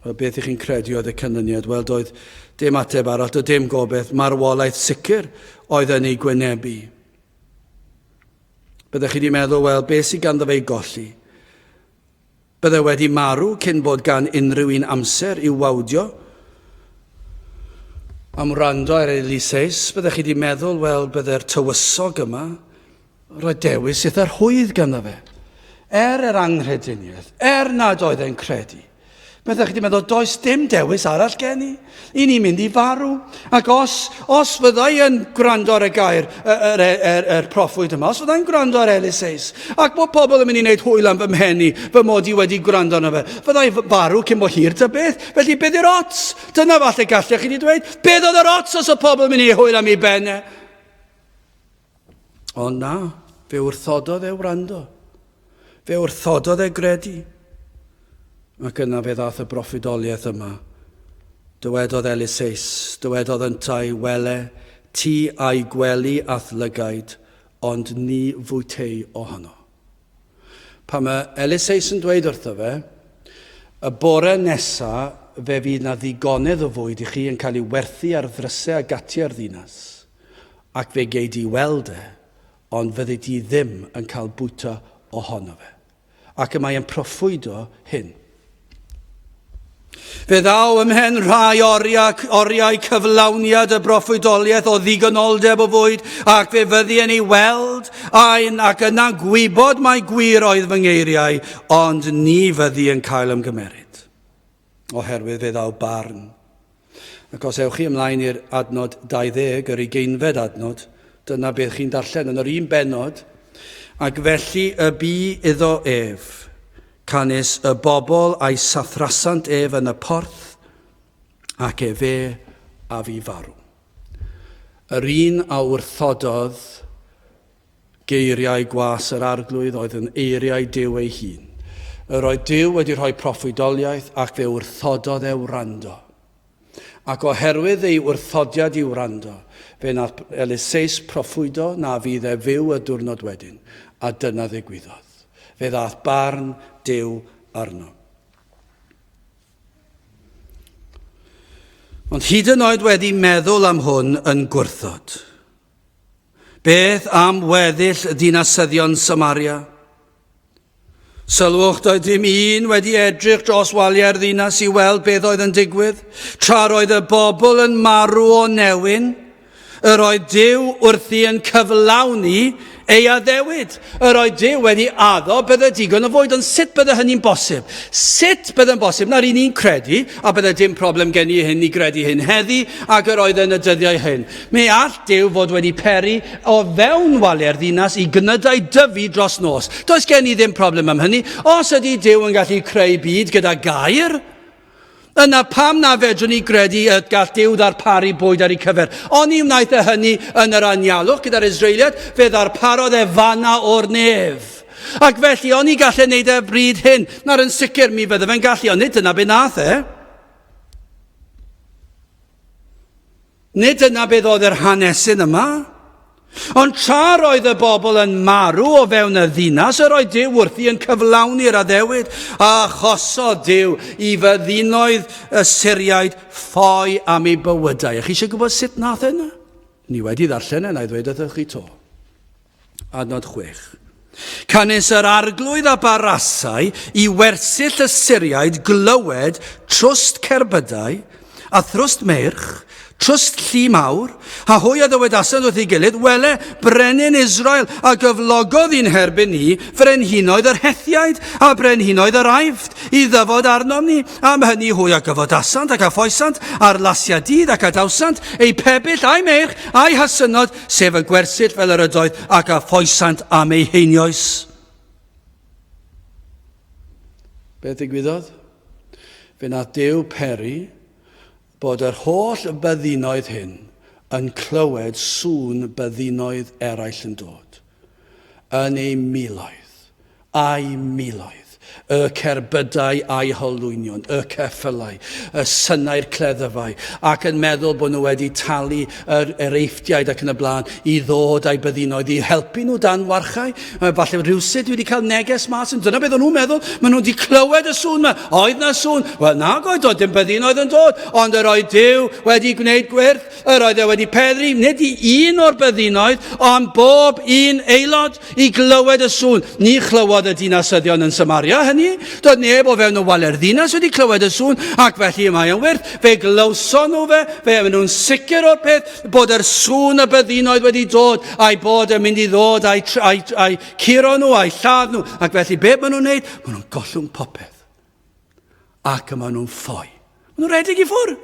Wel, beth ych chi'n credu oedd y canlyniad? Wel, doedd dim ateb arall, doedd dim gobeith, marwolaeth sicr oedd yn ei gwynebu. Byddech chi wedi meddwl, wel, beth sydd ganddo fe i golli? Bydde wedi marw cyn bod gan unrhyw un amser i'w wawdio. Am wrando ar Eliseus, byddech chi wedi meddwl, wel, bydde'r tywysog yma Roedd dewis eitha rhwydd ganddo fe. Er yr anghrediniaeth, er nad oedd e'n credu. Byddech chi wedi meddwl, does dim dewis arall gen i. I ni'n mynd i farw. Ac os, os fyddai yn gwrando ar y gair, yr, yr, yr, yr proffwyd yma, os fyddai'n gwrando ar Eliseus, ac bod pobl yn mynd i wneud hwyl am fy mhen i, fy mod i wedi gwrando arno fe, fyddai farw cyn bo hir ta beth. Felly beth yw'r ots? Dyna falle gallech chi wedi dweud. Beth oedd yr ots os oedd pobl yn mynd i hwyl am ei ben e? Ond na, fe wrthododd e wrando. Fe wrthododd e gredu. Ac yna fe ddath y broffwydoliaeth yma. Dywedodd Eliseus, dywedodd yntau, Wele, ti a'i gweli a'th lygaid, ond ni fwytei ohono. Pan mae Eliseus yn dweud wrtho fe, y bore nesa fe fydd na ddigonedd o fwyd i chi yn cael ei werthu ar ddrysau a gatiau'r ddinas. Ac fe gei di weld e, ond fyddi di ddim yn cael bwyta ohono fe. Ac y mae e'n proffwydo hyn. Fe ddaw ymhen rhai oriau, oriau cyflawniad y broffwydoliaeth o ddigonoldeb o fwyd, ac fe fyddi yn ei weld, a'n ac yna gwybod mai gwir oedd fy ngeiriau, ond ni fyddi yn cael ymgymeryd. Oherwydd fe ddaw barn. Ac os ewch chi ymlaen i'r adnod 20, yr ugeinfed adnod, dyna beth chi'n darllen yn yr un bennod. Ac felly y bu iddo ef, canys y bobl a'i sathrasant ef yn y porth, ac efe a fu farw. Yr un a wrthododd Geiriau gwas yr Arglwydd oedd yn eiriau Duw ei hun. Yr oedd Duw wedi rhoi proffwydoliaeth ac fe wrthododd e wrando. Ac oherwydd ei wrthodiad i wrando, fe wnaeth Eliseus proffwydo na fydd e fyw y diwrnod wedyn, a dyna ddigwyddodd. Fe ddaeth barn Duw arno. Ond hyd yn oed wedi meddwl am hwn yn gwrthod. Beth am weddill dinasyddion Samaria? Sylwch, doedd dim un wedi edrych dros waliau'r ddinas i weld beth oedd yn digwydd. Tra'r oedd y bobl yn marw o newyn, yr oedd Duw wrthi yn cyflawni ei addewid. Yr oedd Duw wedi addo bydde digon o fwyd, ond sut bydde hynny'n bosib? Sut bydde'n bosib? Na'r un i'n credu, a bydde dim problem gen i hyn i gredu hyn heddi, ac yr oedd yn y dyddiau hyn. Mi all Duw fod wedi peri o fewn waliau'r ddinas i gnydau dyfu dros nos. Does gen i ddim problem am hynny. Os ydy Duw yn gallu creu byd gyda gair, yna pam na fedrwn ni gredu y gall Duw ddarparu bwyd ar ei cyfer? Oni wnaeth e hynny yn yr anialwch gyda'r Israeliaid, fe ddarparodd e fanna o'r nef. Ac felly, oni gall e wneud e bryd hyn? Nawr yn sicr mi fydde fe'n gallu, ond nid dyna be nath e. Nid dyna beth oedd yr hanesyn yma. Ond tra roedd y bobl yn marw o fewn y ddinas, yr oedd Duw wrthi yn cyflawni'r addewid, a achosodd Duw i fyddinoedd y Syriaid ffoi am eu bywydau. A chi eisiau gwybod sut nath e yna? Ni wedi ddarllen e, na i ddweud wrthych chi to. Adnod 6. Canys yr arglwydd a barasai i wersyll y Syriaid glywed trwst cerbydau a thrwst meirch, trwst llu mawr, a hwy a ddywedasant wrth ei gilydd, Wele, brenin Israel a gyflogodd i'n herbyn ni frenhinoedd yr Hethiaid a brenhinoedd yr Aifft, i ddyfod arnom ni. Am hynny hwy a gyfodasant ac a ffoesant ar lasiau dydd ac adawsant eu pebyll a'u meirch a'u hasynnod, sef y gwersyll fel yr ydoedd, ac a ffoesant am eu heinioes. Beth ddigwyddodd? Fe wnaeth Duw peri bod yr holl byddinoedd hyn yn clywed sŵn byddinoedd eraill yn dod, yn eu miloedd. a'i miloedd, y cerbydau a'i holwynion, y ceffylau, y synau'r cleddyfau, ac yn meddwl bod nhw wedi talu yr ereifftiaid ac yn y blaen i ddod a'i byddinoedd i helpu nhw dan warchau. Falle rhywsut wedi cael neges mas, yn dyna beth o'n nhw'n meddwl, maen nhw wedi clywed y sŵn yma. Oedd na sŵn? Wel, nag oedd, doedd dim byddinoedd yn dod, ond yr oedd Duw wedi gwneud gwyrth. Yr oedd e wedi peri, nid i un o'r byddinoedd, ond bob un aelod i glywed y sŵn. Ni chlywodd y dinasyddion yn Samaria hynny. Doedd neb o fewn y waliau'r ddinas wedi clywed y sŵn, ac felly y mae yn wyrth. Fe glywson nhw fe, fe maen nhw'n sicr o'r peth bod yr sŵn y byddinoedd wedi dod, a'i bod yn mynd i ddod a'i, a'i, a'i curo nhw, a'i lladd nhw. Ac felly beth maen nhw'n wneud? Maen nhw'n gollwng popeth. Ac y maen nhw'n ffoi. Maen nhw'n rhedeg i ffwrdd.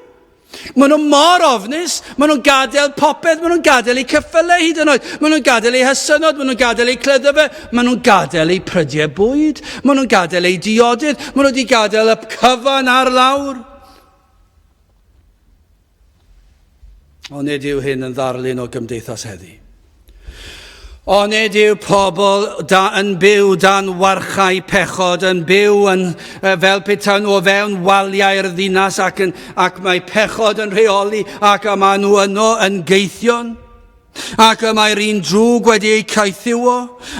Maen nhw mor ofnus, maen nhw'n gadael popeth, maen nhw'n gadael eu ceffylau hyd yn oed, maen nhw'n gadael eu hasynod, maen nhw'n gadael eu cleddyfau, maen nhw'n gadael eu prydiau bwyd, maen nhw'n gadael eu diodydd, maen nhw wedi gadael y cyfan ar lawr. Ond nid yw hyn yn ddarlun o gymdeithas heddi. Ond nid yw pobl da yn byw dan warchau pechod, yn byw yn, fel petai nhw o fewn waliau'r ddinas ac, yn, ac mae pechod yn rheoli ac y maen nhw yno yn geithion. Ac y mae'r un drwg wedi eu caethiwo,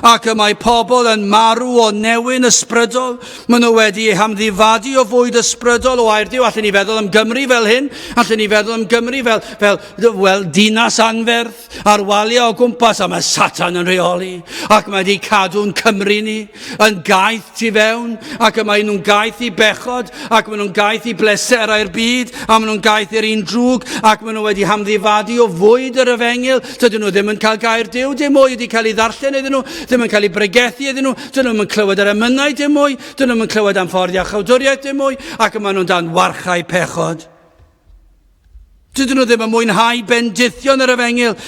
ac y mae pobl yn marw o newyn ysbrydol. Maen nhw wedi eu hamddifadu o fwyd ysbrydol o air Duw. Allen ni feddwl am Gymru fel hyn? Allen ni feddwl am Gymru fel, fel, fel dinas anferth a'r waliau o gwmpas, a mae Satan yn rheoli, ac mae wedi cadw'n Cymru ni yn gaeth tu fewn, ac y mae nhw'n gaeth i bechod, ac maen nhw'n gaeth i bleserau'r byd, a maen nhw'n gaeth i'r un drwg, ac maen nhw wedi hamddifadu o fwyd yr efengyl. Dydyn nhw ddim yn cael gair Duw dim mwy wedi cael ei ddarllen iddyn nhw, ddim yn cael ei bregethu iddyn nhw, dydyn nhw'n clywed yr emynau dim mwy, dydyn nhw'n clywed am ffordd iachawdwriaeth dim mwy, ac y maen nhw'n dan warchau pechod. Dydyn nhw ddim yn mwynhau bendithion yr efengyl.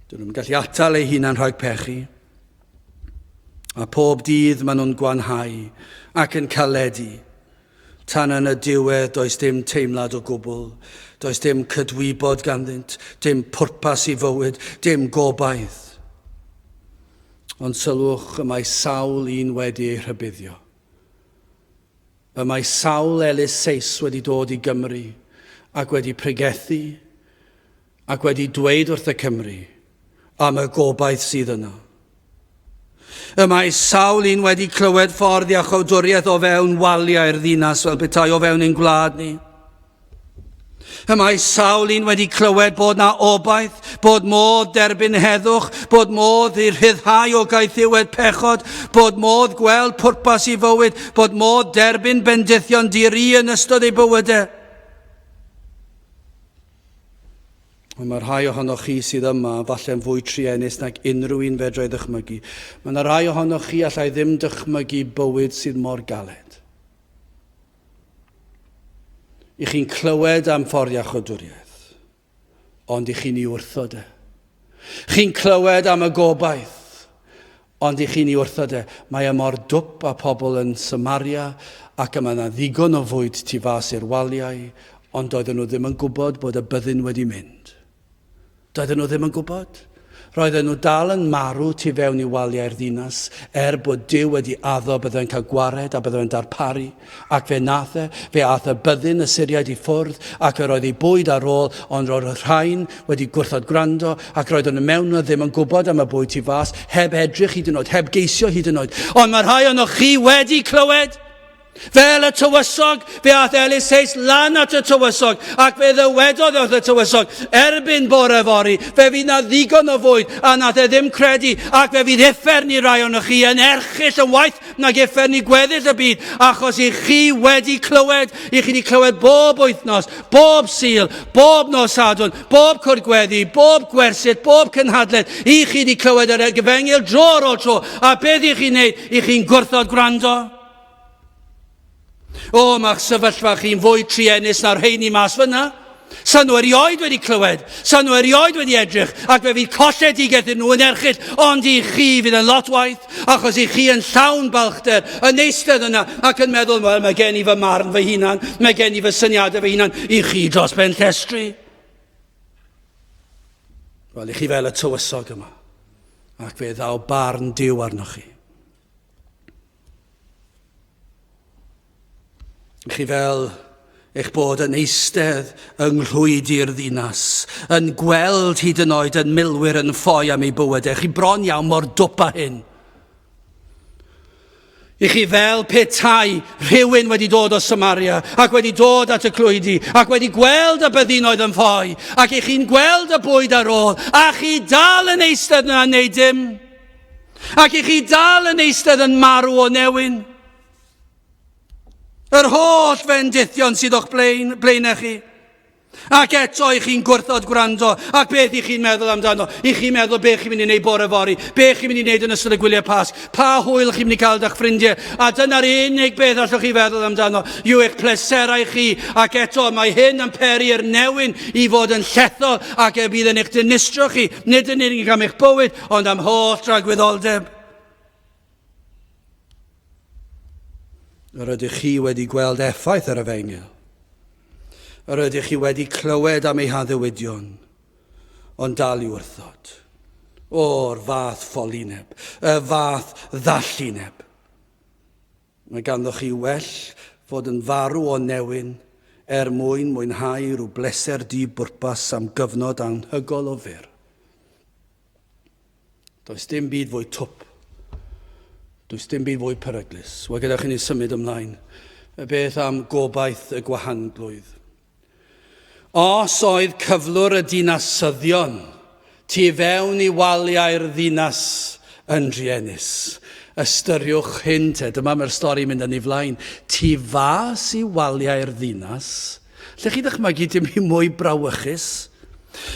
Dydyn nhw'n gallu atal eu hunan rhag pechu. A phob dydd maen nhw'n gwanhau ac yn caledu. Tan yn y diwedd does dim teimlad o gwbl, does dim cydwybod ganddynt, dim pwrpas i fywyd, dim gobaith. Ond sylwch, y mae sawl un wedi ei rhybuddio. Y mae sawl Elis Seis wedi dod i Gymru ac wedi pregethu ac wedi dweud wrth y Cymry am y gobaith sydd yno. Y mae sawl un wedi clywed ffordd iachawdwriaeth o fewn waliau'r ddinas fel petai o fewn ein gwlad ni. Y mae sawl un wedi clywed bod na obaith, bod modd derbyn heddwch, bod modd i rhyddhau o gaethiwed pechod, bod modd gweld pwrpas i fywyd, bod modd derbyn bendithion di-ri yn ystod eu bywydau. Ond mae rhai ohonoch chi sydd yma falle'n fwy truenus nag unrhyw un fedrai ddychmygu. Mae yna rai ohonoch chi allai ddim dychmygu bywyd sydd mor galed. I chi'n clywed am ffordd iachawdwriaeth, ond i chi'n ei wrthod e. Chi'n clywed am y gobaith, ond i chi'n ei wrthod e. Mae e mor dwp â pobl yn Samaria ac y mae yna ddigon o fwyd tu fas i'r waliau, ond doedden nhw ddim yn gwybod bod y byddin wedi mynd. Doedden nhw ddim yn gwybod. Roedden nhw dal yn marw tu fewn i waliau'r ddinas, er bod Duw wedi addo byddai'n cael gwared a byddai'n darparu. Ac fe nath e, fe ath y byddin y Syriaid i ffwrdd, ac yr oedd eu bwyd ar ôl, ond roedd y rhain wedi gwrthod gwrando, ac roedden nhw mewn yno ddim yn gwybod am y bwyd tu fas, heb edrych hyd yn oed, heb geisio hyd yn oed. Ond mae rhai ohonoch chi wedi clywed! Fel y tywysog, fe aeth Eliseus lan at y tywysog, ac fe ddywedodd wrth y tywysog, erbyn bore fory, fe fydd na ddigon o fwyd, a nath e ddim credu, ac fe fydd uffern i rai ohonoch chi yn erchyll yn waeth nag uffern i gweddill y byd, achos i chi wedi clywed, i chi wedi clywed bob wythnos, bob Sul, bob nos Sadwrn, bob cwrdd gweddi, bob gwersyll, bob cynhadledd, i chi wedi clywed yr efengyl dro ar ôl tro, a beth i chi'n neud? I chi'n gwrthod gwrando? O, mae'ch sefyllfa chi'n fwy truenus na'r rheini mas fyna. Sa nhw erioed wedi clywed, sa nhw erioed wedi edrych, ac fe fydd colledigaeth iddyn nhw yn erchyll, ond i chi fydd yn lot waeth, achos i chi yn llawn balchder, yn eistedd yna ac yn meddwl, wel, mae gen i fy marn fy hunan, mae gen i fy syniadau fy hunan, i chi dros ben llestri. Wel, i chi fel y tywysog yma, ac fe ddaw barn Duw arnoch chi. Chi fel eich bod yn eistedd yng nghlwydi'r ddinas, yn gweld hyd yn oed yn milwyr yn ffoi am eu bywydau. Chi bron iawn mor dwp â hyn. I chi fel petai rhywun wedi dod o Samaria ac wedi dod at y clwydi ac wedi gweld y byddinoedd yn ffoi ac i chi'n gweld y bwyd ar ôl a chi dal yn eistedd yna neu dim. Ac i chi dal yn eistedd yn marw o newyn. Yr holl fendithion sydd o'ch blaen, blaenau chi. Ac eto i chi'n gwrthod gwrando. Ac beth i chi'n meddwl amdano? I chi'n meddwl beth chi'n mynd i wneud bore fory? Beth chi'n mynd i wneud yn ystod y gwyliau Pasg? Pa hwyl chi'n mynd i cael da'ch ffrindiau? A dyna'r unig beth allwch chi feddwl amdano yw eich pleserau chi. Ac eto mae hyn yn peri i'r newyn i fod yn llethol ac e bydd yn eich dinistrio chi, nid yn unig am eich bywyd, ond am holl dragwyddoldeb. Yr ydych chi wedi gweld effaith yr efengyl. Yr ydych chi wedi clywed am ei haddewidion, ond dal i wrthod. O'r fath ffolineb, y fath ddallineb. Mae ganddo chi well fod yn farw o newyn er mwyn mwynhau rhyw bleser di-bwrpas am gyfnod anhygol o fyr. Does dim byd fwy twp. Does dim byd fwy peryglus. Wel, gyda chi ni symud ymlaen. Y beth am gobaith y gwahanglwydd? Os oedd cyflwr y dinasyddion tu fewn i waliau'r ddinas yn druenus, ystyriwch hyn te, dyma mae'r stori mynd yn ei flaen, tu fas i waliau'r ddinas, Lle chi ddychmygu dim byd mwy brawychus?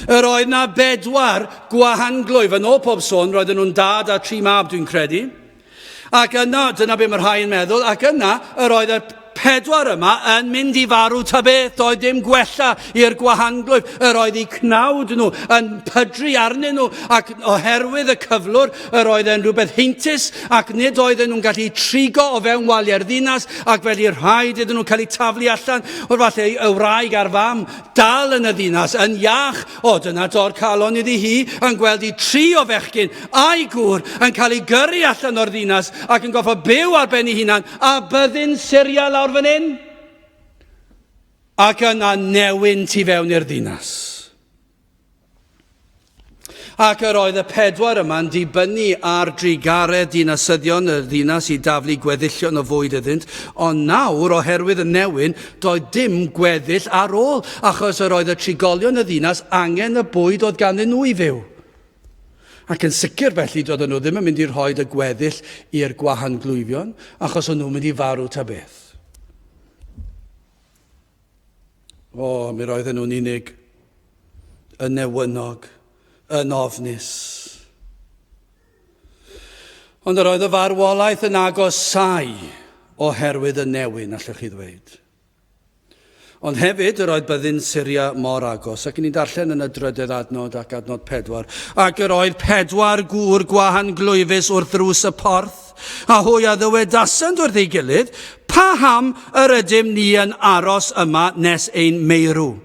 Yr oedd na bedwar gwahanglwyf, yn ôl pob sôn, roedden nhw'n dad a tri mab, dwi'n credu. Ac yna, dyna be mae rhai yn meddwl, ac yna, yr oedd y pedwar yma yn mynd i farw ta beth, doedd dim gwella i'r gwahanglwyf, yr oedd eu cnawd nhw yn pydru arnyn nhw, ac oherwydd y cyflwr, yr oedd e'n rhywbeth heintus, ac nid oedden nhw'n gallu trigo o fewn waliau'r ddinas, ac felly rhaid iddyn nhw cael eu taflu allan. O'r falle y wraig a'r fam dal yn y ddinas, yn iach. O, dyna dor calon iddi hi, yn gweld i tri o fechgyn a'i gŵr yn cael ei gyrru allan o'r ddinas ac yn goffo byw ar ben ei hunan a byddin Syria lawr fan hyn. Ac yna newyn tu fewn i'r ddinas. Ac yr oedd y pedwar yma'n dibynnu ar drugaredd dinasyddion y ddinas i daflu gweddillion o fwyd iddynt, ond nawr, oherwydd y newyn, doedd dim gweddill ar ôl, achos yr oedd y trigolion y ddinas angen y bwyd oedd ganddyn nhw i fyw. Ac yn sicr felly, doedden nhw ddim yn mynd i rhoi y gweddill i'r gwahanglwyfion, achos o'n nhw'n mynd i farw ta beth. O, mi roedden nhw'n unig, yn newynog, yn ofnus. Ond yr oedd y farwolaeth yn agosau oherwydd y newyn, allwch chi ddweud. Ond hefyd, yr oedd byddin Syria mor agos, ac ni'n darllen yn y drydedd adnod ac adnod pedwar, ac yr oedd pedwar gŵr gwahanglwyfus wrth ddrws y porth, A hwy a ddywedasant wrth ei gilydd, Paham yr ydym ni yn aros yma nes ein meirw?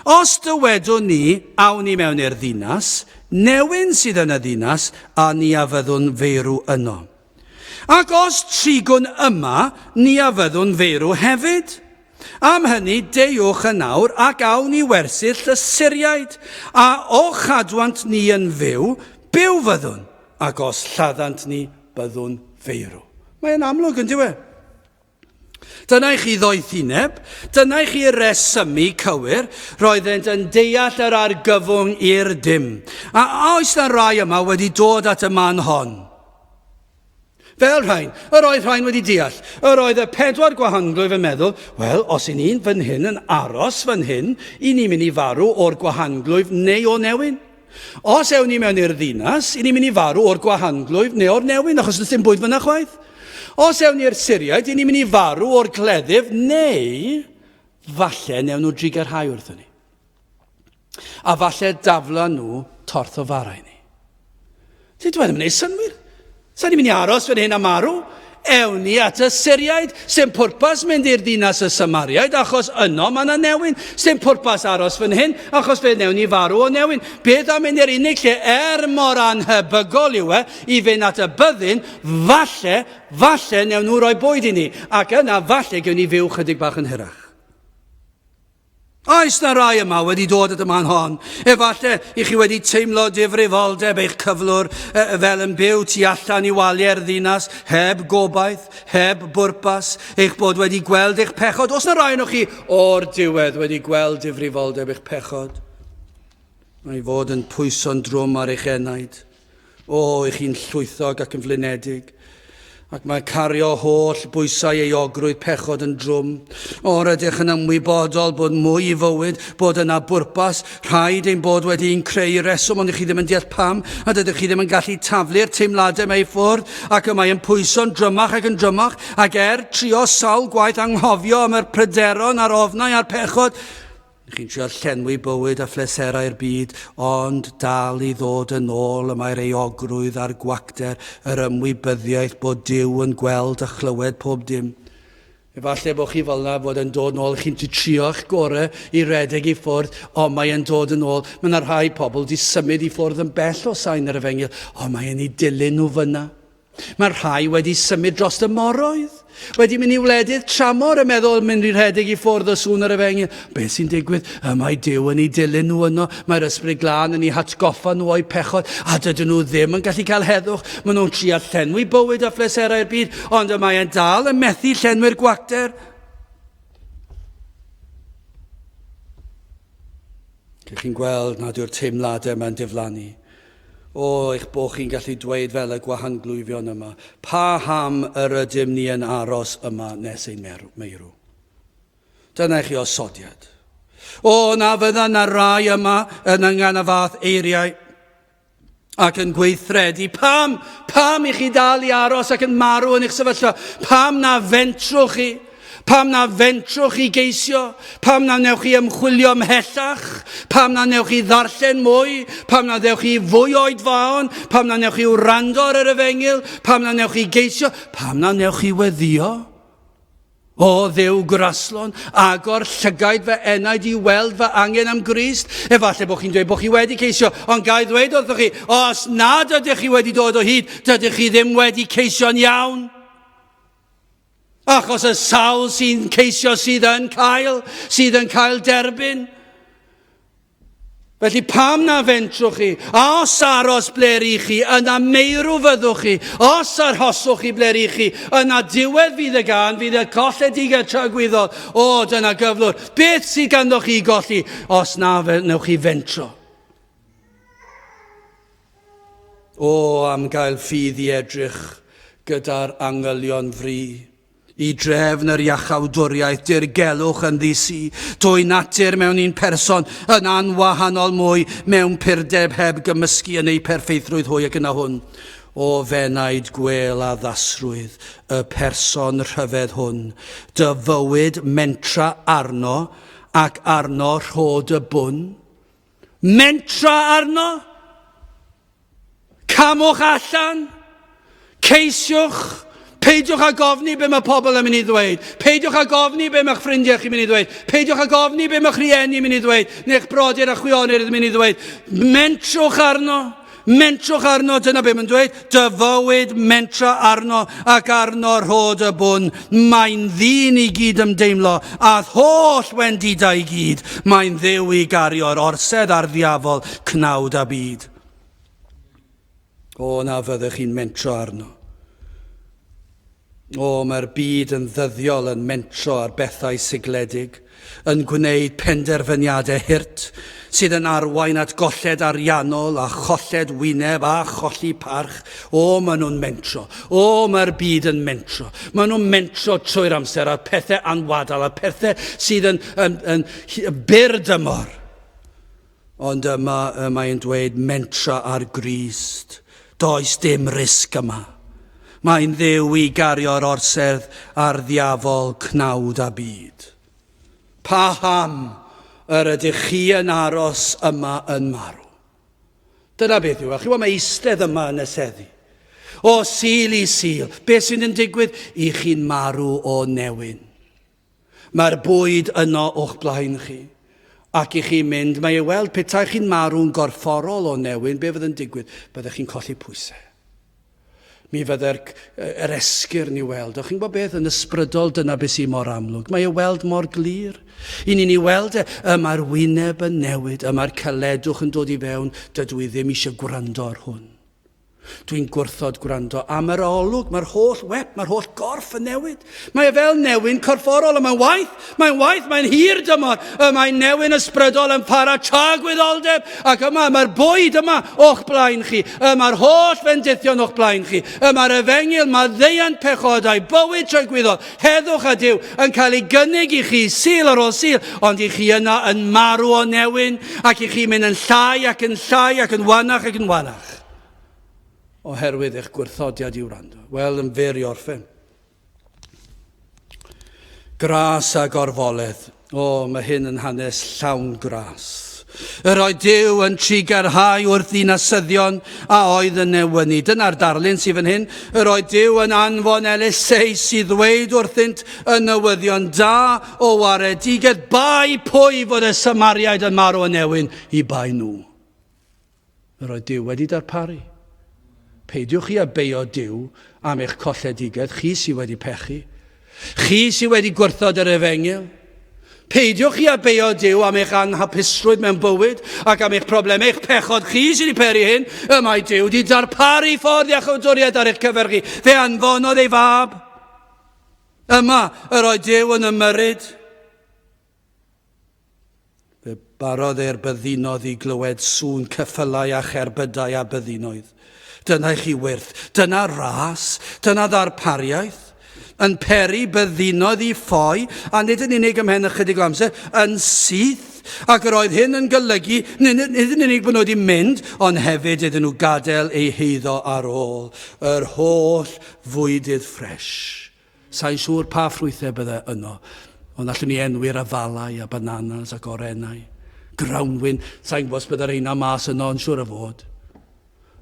Os dywedwn ni, awn ni mewn i'r ddinas, Newyn sydd yn y ddinas, a ni a fyddwn feirw yno. Ac os trigwn yma, ni a fyddwn feirw hefyd. Am hynny, deuwch yn awr, ac awn i wersyll y Syriaid, a o chadwant ni yn fyw, byw fyddwn, ac os lladdant ni, byddwn feirw. Mae'n amlwg, yn dyw e? Dyna i chi ddoethineb, dyna i chi resymu cywir, roeddent yn deall yr argyfwng i'r dim. A oes na rai yma wedi dod at y man hon? Fel rhain, yr oedd rhain wedi deall. Yr oedd y pedwar gwahanglwyf yn meddwl, wel, os i ni'n fan hyn yn aros fan hyn, i ni'n mynd i farw o'r gwahanglwyf neu o newyn. Os ewn ni mewn i'r ddinas, i ni'n mynd i farw o'r gwahanglwyf neu o'r newyn, achos does dim bwyd fyna chwaith. Os ewn ni'r Syriaid, i ni'n mynd i farw o'r cleddyf neu falle newn nhw drugarhau wrthyn ni. A falle dafla nhw torth o fara i ni. Ti dwi ddim yn ei synwyr. Sa'n ni'n mynd i aros fan hyn a marw? Ewn ni at y Syriaid. Sdim pwrpas mynd i'r ddinas y Samariaid, achos yno mae yna newyn. Sdim pwrpas aros fan hyn, achos fe newn ni farw o newyn. Beth am mynd i'r unig lle, er mor anhebygol yw e, i fynd at y byddin, falle, falle newn nhw roi bwyd i ni. Ac yna, falle, gewn ni fyw chydig bach yn hirach. Oes na rai yma wedi dod at y man hon? Efallai i chi wedi teimlo difrifoldeb eich cyflwr fel yn byw tu allan i waliau'r ddinas, heb gobaith, heb bwrpas, eich bod wedi gweld eich pechod. Oes na rai ohonoch chi o'r diwedd wedi gweld difrifoldeb eich pechod? Mae fod yn pwyso'n drwm ar eich enaid. O, ych chi'n llwythog ac yn flinedig, ac mae cario holl bwysau euogrwydd pechod yn drwm. O, rydych yn ymwybodol bod mwy i fywyd, bod yna bwrpas, rhaid ein bod wedi'n creu i reswm, ond ych chi ddim yn deall pam, a dydych chi ddim yn gallu taflu'r teimladau yma i ffwrdd, ac y mae yn pwyso'n drymach ac yn drymach, ac er trio sawl gwaith anghofio am yr pryderon a'r ofnau a'r pechod, Chi'n trio llenwi bywyd a phleserau'r byd, ond dal i ddod yn ôl y mae'r euogrwydd a'r gwacter, yr ymwybyddiaeth bod Duw yn gweld a chlywed pob dim. Efallai bod chi fel yna, fod e'n dod nôl, chi'n trio eich gorau i redeg i ffwrdd, ond mae e'n dod yn ôl. Mae yna rhai pobl wedi symud i ffwrdd yn bell o sain yr efengyl, ond mae e'n ei dilyn nhw fyna. Mae rhai wedi symud dros y moroedd, wedi mynd i wledydd tramor yn meddwl mynd i rhedeg i ffwrdd o sŵn yr efengyl. Beth sy'n digwydd? Y mae Duw yn ei dilyn nhw yno, mae'r Ysbryd Glân yn eu hatgoffa nhw o'u pechod, a dydyn nhw ddim yn gallu cael heddwch. Maen nhw'n trio llenwi bywyd a phleserau'r byd, ond y mae e'n dal yn methu llenwi'r gwacter. Lle chi'n gweld nad yw'r teimladau yma'n diflannu. O, eich bod chi'n gallu dweud fel y gwahanglwyfion yma, pa ham yr ydym ni yn aros yma nes ein meirw? Dyna i chi osodiad. O, na fydda na rai yma yn yngan y fath eiriau ac yn gweithredu. Pam? Pam i chi dal i aros ac yn marw yn eich sefyllfa? Pam na fentrwch chi? Pam na fentrwch chi geisio? Pam na wnewch chi ymchwilio ymhellach? Pam na wnewch chi ddarllen mwy? Pam na ddewch chi fwy oedfaon? Pam na wnewch chi wrando ar yr efengyl? Pam na wnewch chi geisio? Pam na wnewch chi weddio? O Dduw graslon, agor llygaid fy enaid i weld fy angen am Grist. Efallai bod chi'n dweud bod chi wedi ceisio, ond ga i ddweud wrthoch chi, os nad ydych chi wedi dod o hyd, dydych chi ddim wedi ceisio'n iawn. Achos y sawl sy'n ceisio sydd yn cael, sydd yn cael derbyn. Felly pam na fentrwch chi? A os aros ble rych chi, yna meirw fyddwch chi. Os arhoswch chi ble rych chi, yna diwedd fydd y gân, fydd y colledigaeth tragwyddol. O, dyna gyflwr. Beth sydd ganddo chi i golli os na wnewch chi fentro? O, am gael ffydd i edrych gyda'r angylion fri. I drefn yr iachawdwriaeth dirgelwch yn ddisi, dwy natur mewn un person, yn anwahanol mwy, mewn purdeb heb gymysgu yn eu perffeithrwydd hwy ac yna hwn. O fenaid gwêl addasrwydd y person rhyfedd hwn, dy fywyd mentra arno ac arno rho dy bwn. Mentra arno? Camwch allan! Ceisiwch! Peidiwch â gofni be mae pobl yn mynd i ddweud. Peidiwch â gofni be mae'ch ffrindiau chi'n mynd i ddweud. Peidiwch â gofni be mae'ch rhieni yn mynd i ddweud, neu'ch brodyr a chwiorydd yn mynd i ddweud. Mentrwch arno. Mentrwch arno, dyna be mae'n dweud. Dy fywyd mentra arno ac arno rhod y bwn. Mae'n ddyn i gyd ymdeimlo, a'th holl wendidau i gyd. Mae'n dduw i gario'r orsedd a'r ddiafol, cnawd a byd. O, na fyddech chi'n mentro arno. O, mae'r byd yn ddyddiol yn mentro ar bethau sigledig, yn gwneud penderfyniadau hurt sydd yn arwain at golled ariannol a cholled wyneb a cholli parch. O, maen nhw'n mentro. O, mae'r byd yn mentro. Maen nhw'n mentro trwy'r amser ar pethau anwadal, ar pethau sydd yn, yn, yn, yn byr dymor. Ond yma y mae'n dweud mentra ar Grist. Does dim risg yma. Mae'n dduw i gario'r orsedd a'r ddiafol cnawd a byd. Paham yr ydych chi yn aros yma yn marw? Dyna beth yw e. Chi'n gwybod, mae eistedd yma yn y seddi. O Sul i Sul, beth sy'n yn digwydd? I chi'n marw o newyn. Mae'r bwyd yno o'ch blaen chi. Ac i chi'n mynd, mae e weld, petai chi'n marw'n gorfforol o newyn, be fydd yn digwydd? Byddech chi'n colli pwysau. Mi fydde'r yr esgyrn i weld. O'ch chi'n gwybod beth? Yn ysbrydol, dyna beth sy'n mor amlwg. Mae e weld mor glir. I ni'n ei weld e, y mae'r wyneb yn newid, y mae'r caledwch yn dod i fewn, dydw i ddim eisiau gwrando ar hwn. Dwi'n gwrthod gwrando am yr olwg, mae'r holl wep, mae'r holl gorff yn newid. Mae e fel newyn corfforol, a mae'n waith, mae'n waith, mae'n hir dymor. Y mae newyn ysbrydol yn para tragwyddoldeb, ac yma mae'r bwyd yma o'ch blaen chi. Y mae'r holl fendithion o'ch blaen chi. Y mae'r efengyl, maddeuant pechodau, bywyd tragwyddol, heddwch a Duw yn cael ei gynnig i chi Sul ar ôl Sul, ond i chi yna yn marw o newyn, ac i chi mynd yn llai ac yn llai ac yn wanach ac yn wanach. Oherwydd eich gwrthodiad i wrando. Wel, yn fyr i orffen. Gras a gorfoledd. O, mae hyn yn hanes llawn gras. Yr oedd Duw yn trugarhau wrth ddinasyddion a oedd yn newynu. Dyna'r darlun sydd fan hyn. Yr oedd Duw yn anfon Eliseus i ddweud wrthynt y newyddion da o waredigedd bai pwy fod y Samariaid yn marw yn newyn i bai nhw. Yr oedd Duw wedi darparu. Peidiwch chi â beio Duw am eich colledigaeth, chi sydd wedi pechu. Chi sydd wedi gwrthod yr efengyl. Peidiwch chi â beio Duw am eich anhapusrwydd mewn bywyd ac am eich problemau, eich pechod chi sydd wedi peri hyn. Y mae Duw wedi darparu ffordd iachawdwriaeth ar eich cyfer chi. Fe anfonodd ei fab. Yma yr oedd Duw yn ymyrryd. Fe barodd e'r byddinodd i glywed sŵn ceffylau a cherbydau a byddinoedd. Dyna i chi wyrth, dyna ras, dyna ddarpariaeth, yn peri byddinoedd i ffoi, a nid yn unig ymhen ychydig o amser, yn syth. Ac yr oedd hyn yn golygu, nid yn unig bod nhw wedi mynd, ond hefyd iddyn nhw gadael eu heiddo ar ôl, yr holl fwydydd ffresh. Sa i'n siŵr pa ffrwythau bydde yno, ond allwn ni enwi'r afalau a bananas ac orennau. Grawnwin, sa i'n gwybod os bydde rheina mas yno, yn siŵr o fod.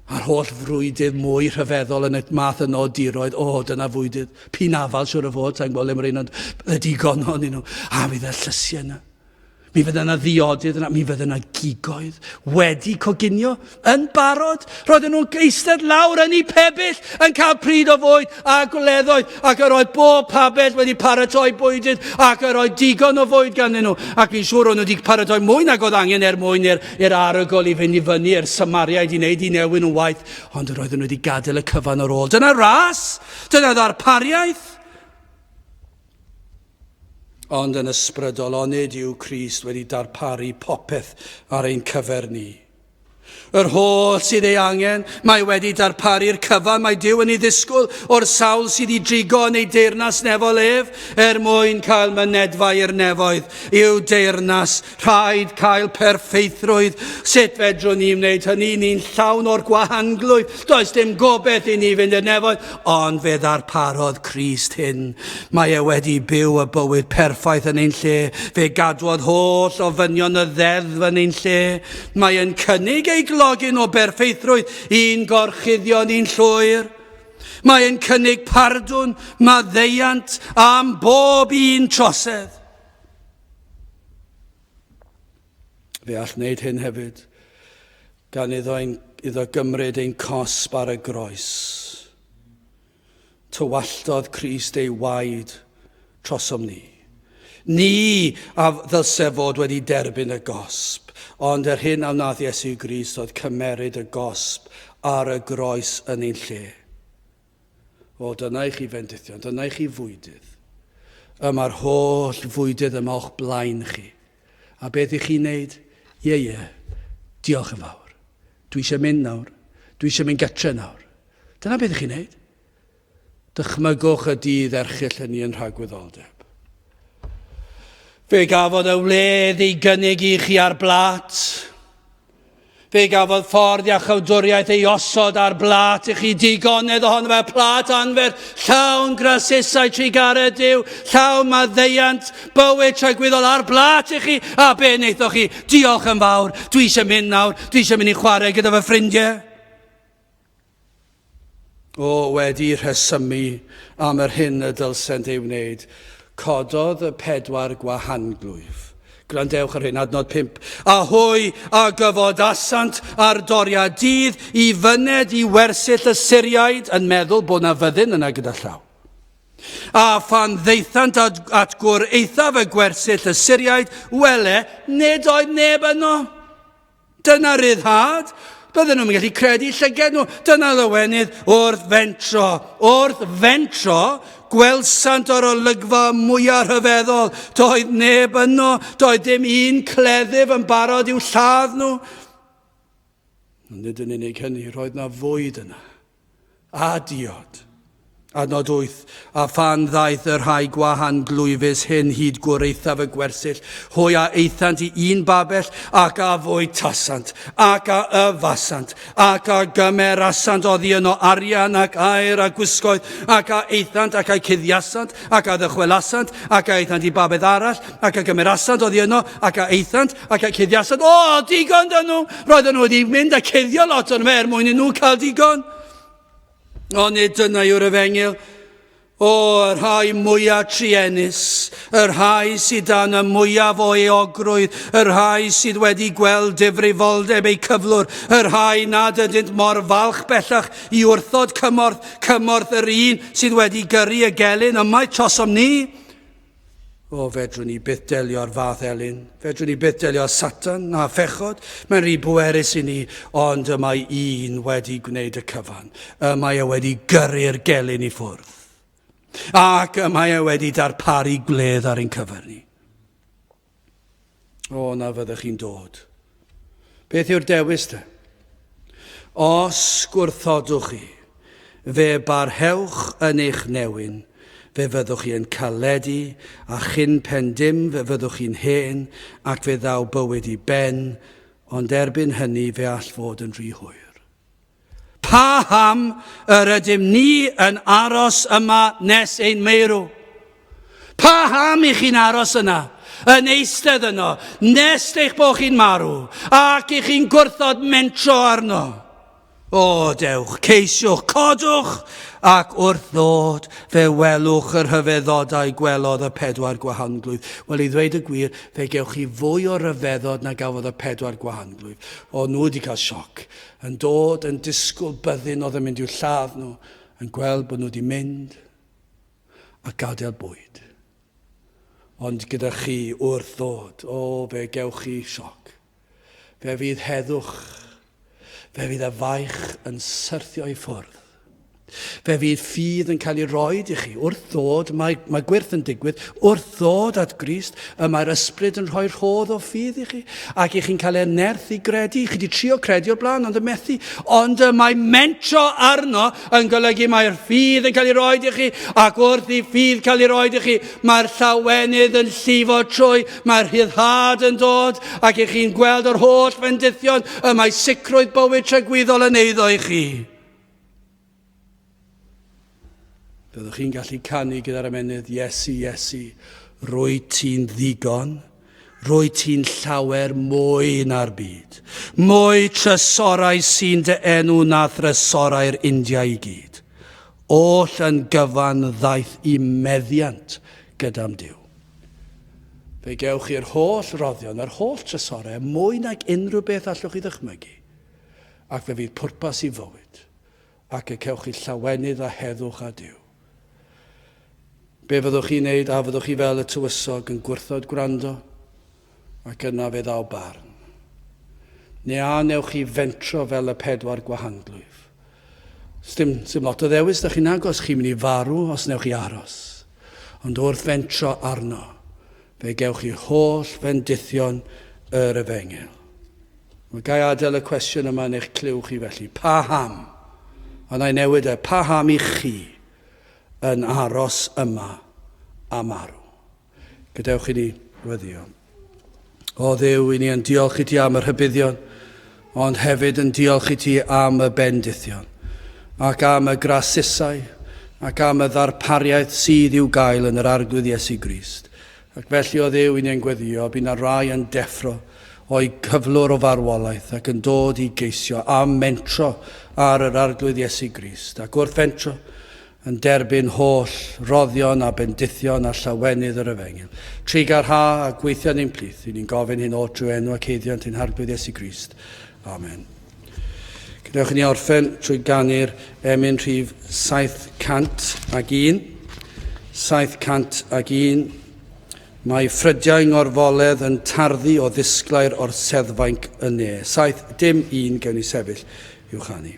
A'r holl frwydydd mwy rhyfeddol yn y math yno o diroedd, o, dyna fwydydd. Pinafal, siŵr o fod, sa i'n gwybod le mae rheina, ond bydde digon ohonyn nhw. A fydd y llysiau yna. Mi fydde yna ddiodydd yna, mi fydde yna gigoedd wedi coginio yn barod. Roedden nhw'n eistedd lawr yn eu pebyll yn cael pryd o fwyd a gwleddoedd, ac yr oedd bob pabell wedi paratoi bwydydd, ac yr oedd digon o fwyd ganddyn nhw. Ac fi'n siŵr o'n nhw wedi paratoi mwy nag oedd angen er mwyn i'r arogl i fynd i fyny, i'r Samariaid i wneud i newyn nhw'n waith, ond yr oedden nhw wedi gadael y cyfan ar ôl. Dyna ras, dyna ddarpariaeth. Ond yn ysbrydol, onid yw Crist wedi darparu popeth ar ein cyfer ni? Yr holl sydd ei angen, mae wedi darparu'r cyfan mae Duw yn ei ddisgwyl o'r sawl sydd i drigo yn ei deyrnas nefol ef, er mwyn cael mynedfa i'r nefoedd, i'w deyrnas. Rhaid cael perffeithrwydd. Sut fedrwn ni wneud hynny? Ni'n llawn o'r gwahanglwyf. Does dim gobaith i ni fynd i'r nefoedd. Ond fe ddarparodd Crist hyn. Mae e wedi byw y bywyd perffaith yn ein lle. Fe gadwodd holl ofynion y ddeddf yn ein lle. Mae e'n cynnig ei glogyn o berffeithrwydd i'n gorchuddion ni'n llwyr. Mae e'n cynnig pardwn, maddeuant am bob un trosedd. Fe all wneud hyn hefyd, gan iddo, ein, iddo gymryd ein cosb ar y groes. Tywalltodd Crist ei waed trosom ni. Ni a ddylse fod wedi derbyn y gosb, ond yr hyn a wnaeth Iesu Grist oedd cymeryd y gosb ar y groes yn ein lle. O, dyna i chi fendithion, dyna i chi fwydydd. Y mae'r holl fwydydd yma o'ch blaen chi. A beth i chi'n neud? Ie, ie, diolch yn fawr. Dwi eisiau mynd nawr. Dwi eisiau mynd gytre nawr. Dyna beth i chi'n neud. Dychmygwch y dydd erchyll hynny yn rhagwyddoldeb. Fe gafodd y wledd ei gynnig i chi ar blat. Fe gafodd ffordd iachawdwriaeth ei osod ar blat i chi digonedd ohono fe, plat anferth, llawn grasusau trugaredd Duw, llawn maddeuant, bywyd tragwyddol ar blat i chi, a be wnaethoch chi? Diolch yn fawr, dwi eisiau mynd nawr, dwi eisiau mynd i chwarae gyda fy ffrindiau. O, wedi rhesymu am yr hyn y dylsent ei wneud, cododd y pedwar gwahanglwyf. Gwrandewch ar hyn, adnod 5. A hwy a gyfodasant ar doriad dydd i fyned i wersyll y Syriaid, yn meddwl bod na fyddin yna gyda llaw. A phan ddaethant at, at gwr eithaf y gwersyll y Syriaid, wele, nid oedd neb yno. Dyna ryddhad. Bydden nhw'n gallu credu llyged nhw. Dyna lawenydd wrth fentro. Wrth fentro, gwelsant o'r olygfa mwyaf rhyfeddol. Doedd neb yno, doedd dim un cleddyf yn barod i'w lladd nhw. Ond nid yn unig hynny, roedd na fwyd yna. A diod. Adnod 8. A phan ddaeth y rhai gwahan glwyfus hyn hyd gwr eithaf y gwersyll, hwy a aethant i un babell, ac a fwytasant, ac a yfasant, ac a gymerasant oddi yno arian ac aur a gwisgoedd, ac a aethant ac a cuddiasant, ac a ddychwelasant, ac a aethant i babell arall, ac a gymerasant oddi yno, ac a aethant, ac a cuddiasant. O, digon dyn nhw! Roedden nhw wedi mynd a cuddio lot o'n fe er mwyn i nhw cael digon. Ond nid dyna yw'r efengyl. O, y rhai mwyaf truenus, y rhai sydd dan y mwyaf o euogrwydd, y rhai sydd wedi gweld difrifoldeb eu cyflwr, y rhai nad ydynt mor falch bellach i wrthod cymorth, cymorth yr un sydd wedi gyrru y gelyn ymaith trosom ni. O, fedrwn ni byth delio â'r fath elyn. Fedrwn ni byth delio â Satan na phechod. Mae'n rhy bwerus i ni, ond y mae un wedi gwneud y cyfan. Y mae e wedi gyrru'r gelyn i ffwrdd. Ac y mae e wedi darparu gwledd ar ein cyfer ni. O, na fyddech chi'n dod. Beth yw'r dewis te? Os gwrthodwch chi, fe barhewch yn eich newyn, fe fyddwch chi yn caledu, a chyn pen dim fe fyddwch chi'n hen, ac fe ddaw bywyd i ben, ond erbyn hynny fe all fod yn rhy hwyr. Paham yr ydym ni yn aros yma nes ein meirw? Paham i chi'n aros yna, yn eistedd yno, nes eich bod chi'n marw, ac i chi'n gwrthod mentro arno? O, dewch, ceisiwch, codwch, ac wrth ddod, fe welwch y rhyfeddodau gwelodd y pedwar gwahanglwyf. Wel, i ddweud y gwir, fe gewch chi fwy o ryfeddod na gafodd y pedwar gwahanglwyf. O, nhw wedi cael sioc. Yn dod yn disgwyl byddin oedd yn mynd i'w lladd nhw, yn gweld bod nhw wedi mynd a gadael bwyd. Ond gyda chi wrth ddod, o, fe gewch chi sioc. Fe fydd heddwch, fe fydd y faich yn syrthio i ffwrdd. Fe fydd ffydd yn cael ei roed i chi. Wrth ddod, mae, mae gwyrth yn digwydd, wrth ddod at Grist, y mae'r ysbryd yn rhoi rhodd o ffydd i chi. Ac i chi'n cael ei nerth i gredu. Chi wedi trio credu o'r blaen, ond yn methu. Ond y mae mentro arno yn golygu mae'r ffydd yn cael ei roed i chi, ac wrth i ffydd cael ei roed i chi, mae'r llawenydd yn llifo trwy, mae'r rhyddhad yn dod, ac i chi'n gweld yr holl fendithion, y mae sicrwydd bywyd tragwyddol yn eiddo i chi. Byddwch chi'n gallu canu gyda'r ymennydd, Iesu, Iesu, rwy ti'n ddigon, rwy ti'n llawer mwy na'r byd. Mwy trysorau sy'n dy enw na thrysorau'r India i gyd. Oll yn gyfan ddaeth i meddiant gyda'm Duw. Fe gewch chi'r holl roddion, yr holl trysorau, mwy nag unrhyw beth allwch chi ddychmygu, ac fe fydd pwrpas i fywyd, ac y cewch chi llawenydd a heddwch â Duw. Be fyddwch chi'n neud? A fyddwch chi fel y tywysog yn gwrthod gwrando? Ac yna fe ddaw barn. Neu a newch chi fentro fel y pedwar gwahanglwyf? Sdim, sdim lot o ddewis da chi'n agos, chi'n mynd i farw os newch chi aros. Ond wrth fentro arno, fe gewch chi holl fendithion yr efengyl. Mae gai adael y cwestiwn yma yn eich clyw chi felly. Paham? A na i newid e. Paham i chi yn aros yma a marw? Gadewch i ni weddio. O Dduw, i ni yn diolch i ti am y rhybuddion, ond hefyd yn diolch i ti am y bendithion, ac am y grasusau, ac am y ddarpariaeth sydd i'w gael yn yr Arglwydd Iesu Grist. Ac felly, o Dduw, i ni yn gweddio, bu na rai yn deffro o'i cyflwr o farwolaeth ac yn dod i geisio a mentro ar yr Arglwydd Iesu Grist, ac wrth fentro, yn derbyn holl roddion a bendithion a llawenydd yr Efengyl. Trugarha a gweithio yn ein plith. I ni'n gofyn hyn oll drwy enw ac haeddiant ein Harglwydd Iesu Grist. Amen. Gadewch i ni orffen trwy ganu'r emyn rhif 701. 701. Mae ffrydiau ngorfoledd yn tarddu o ddisglair o'r seddfainc y ne. 7 dim 1 gewn ni sefyll i'w chanu.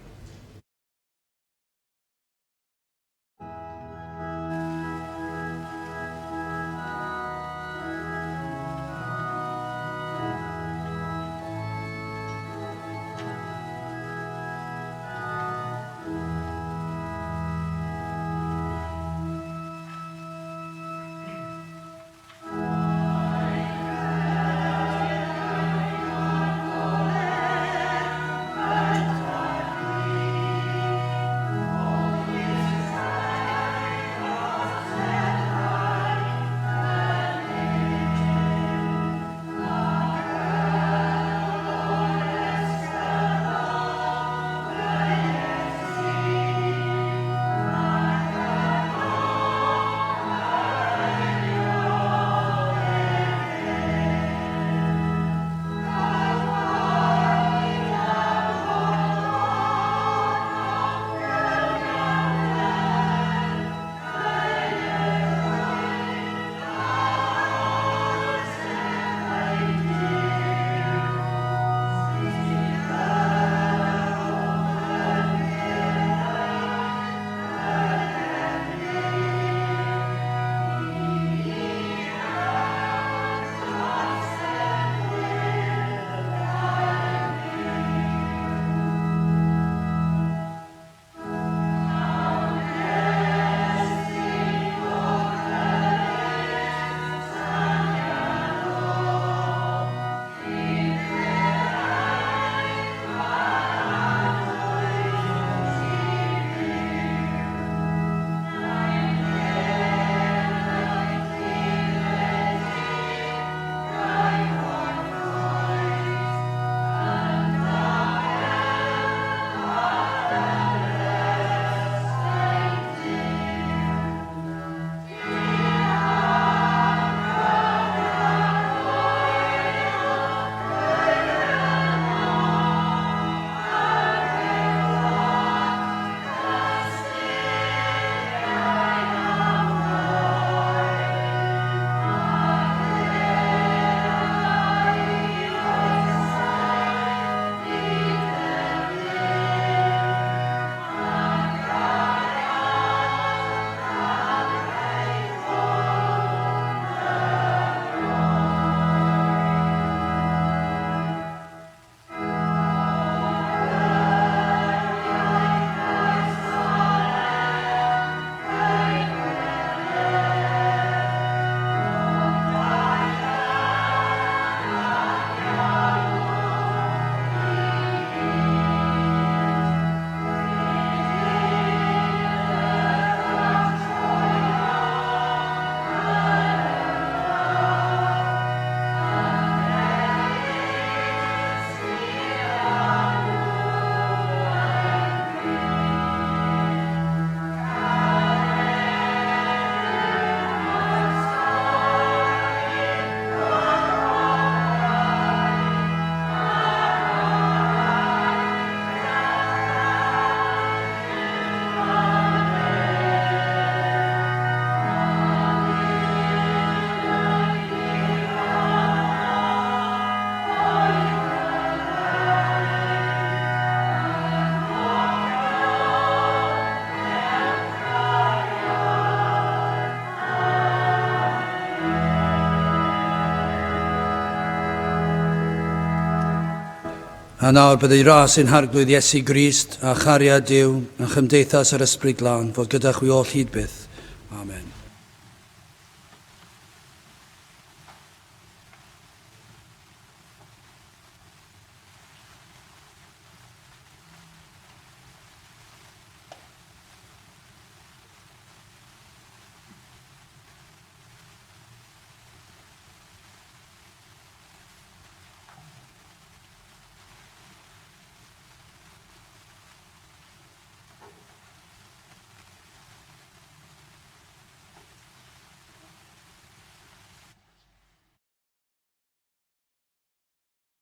A nawr byddai ras ein harglwydd Iesu Grist a chariad Duw a chymdeithas yr Ysbryd Glân fod gyda chwi oll hyd byth.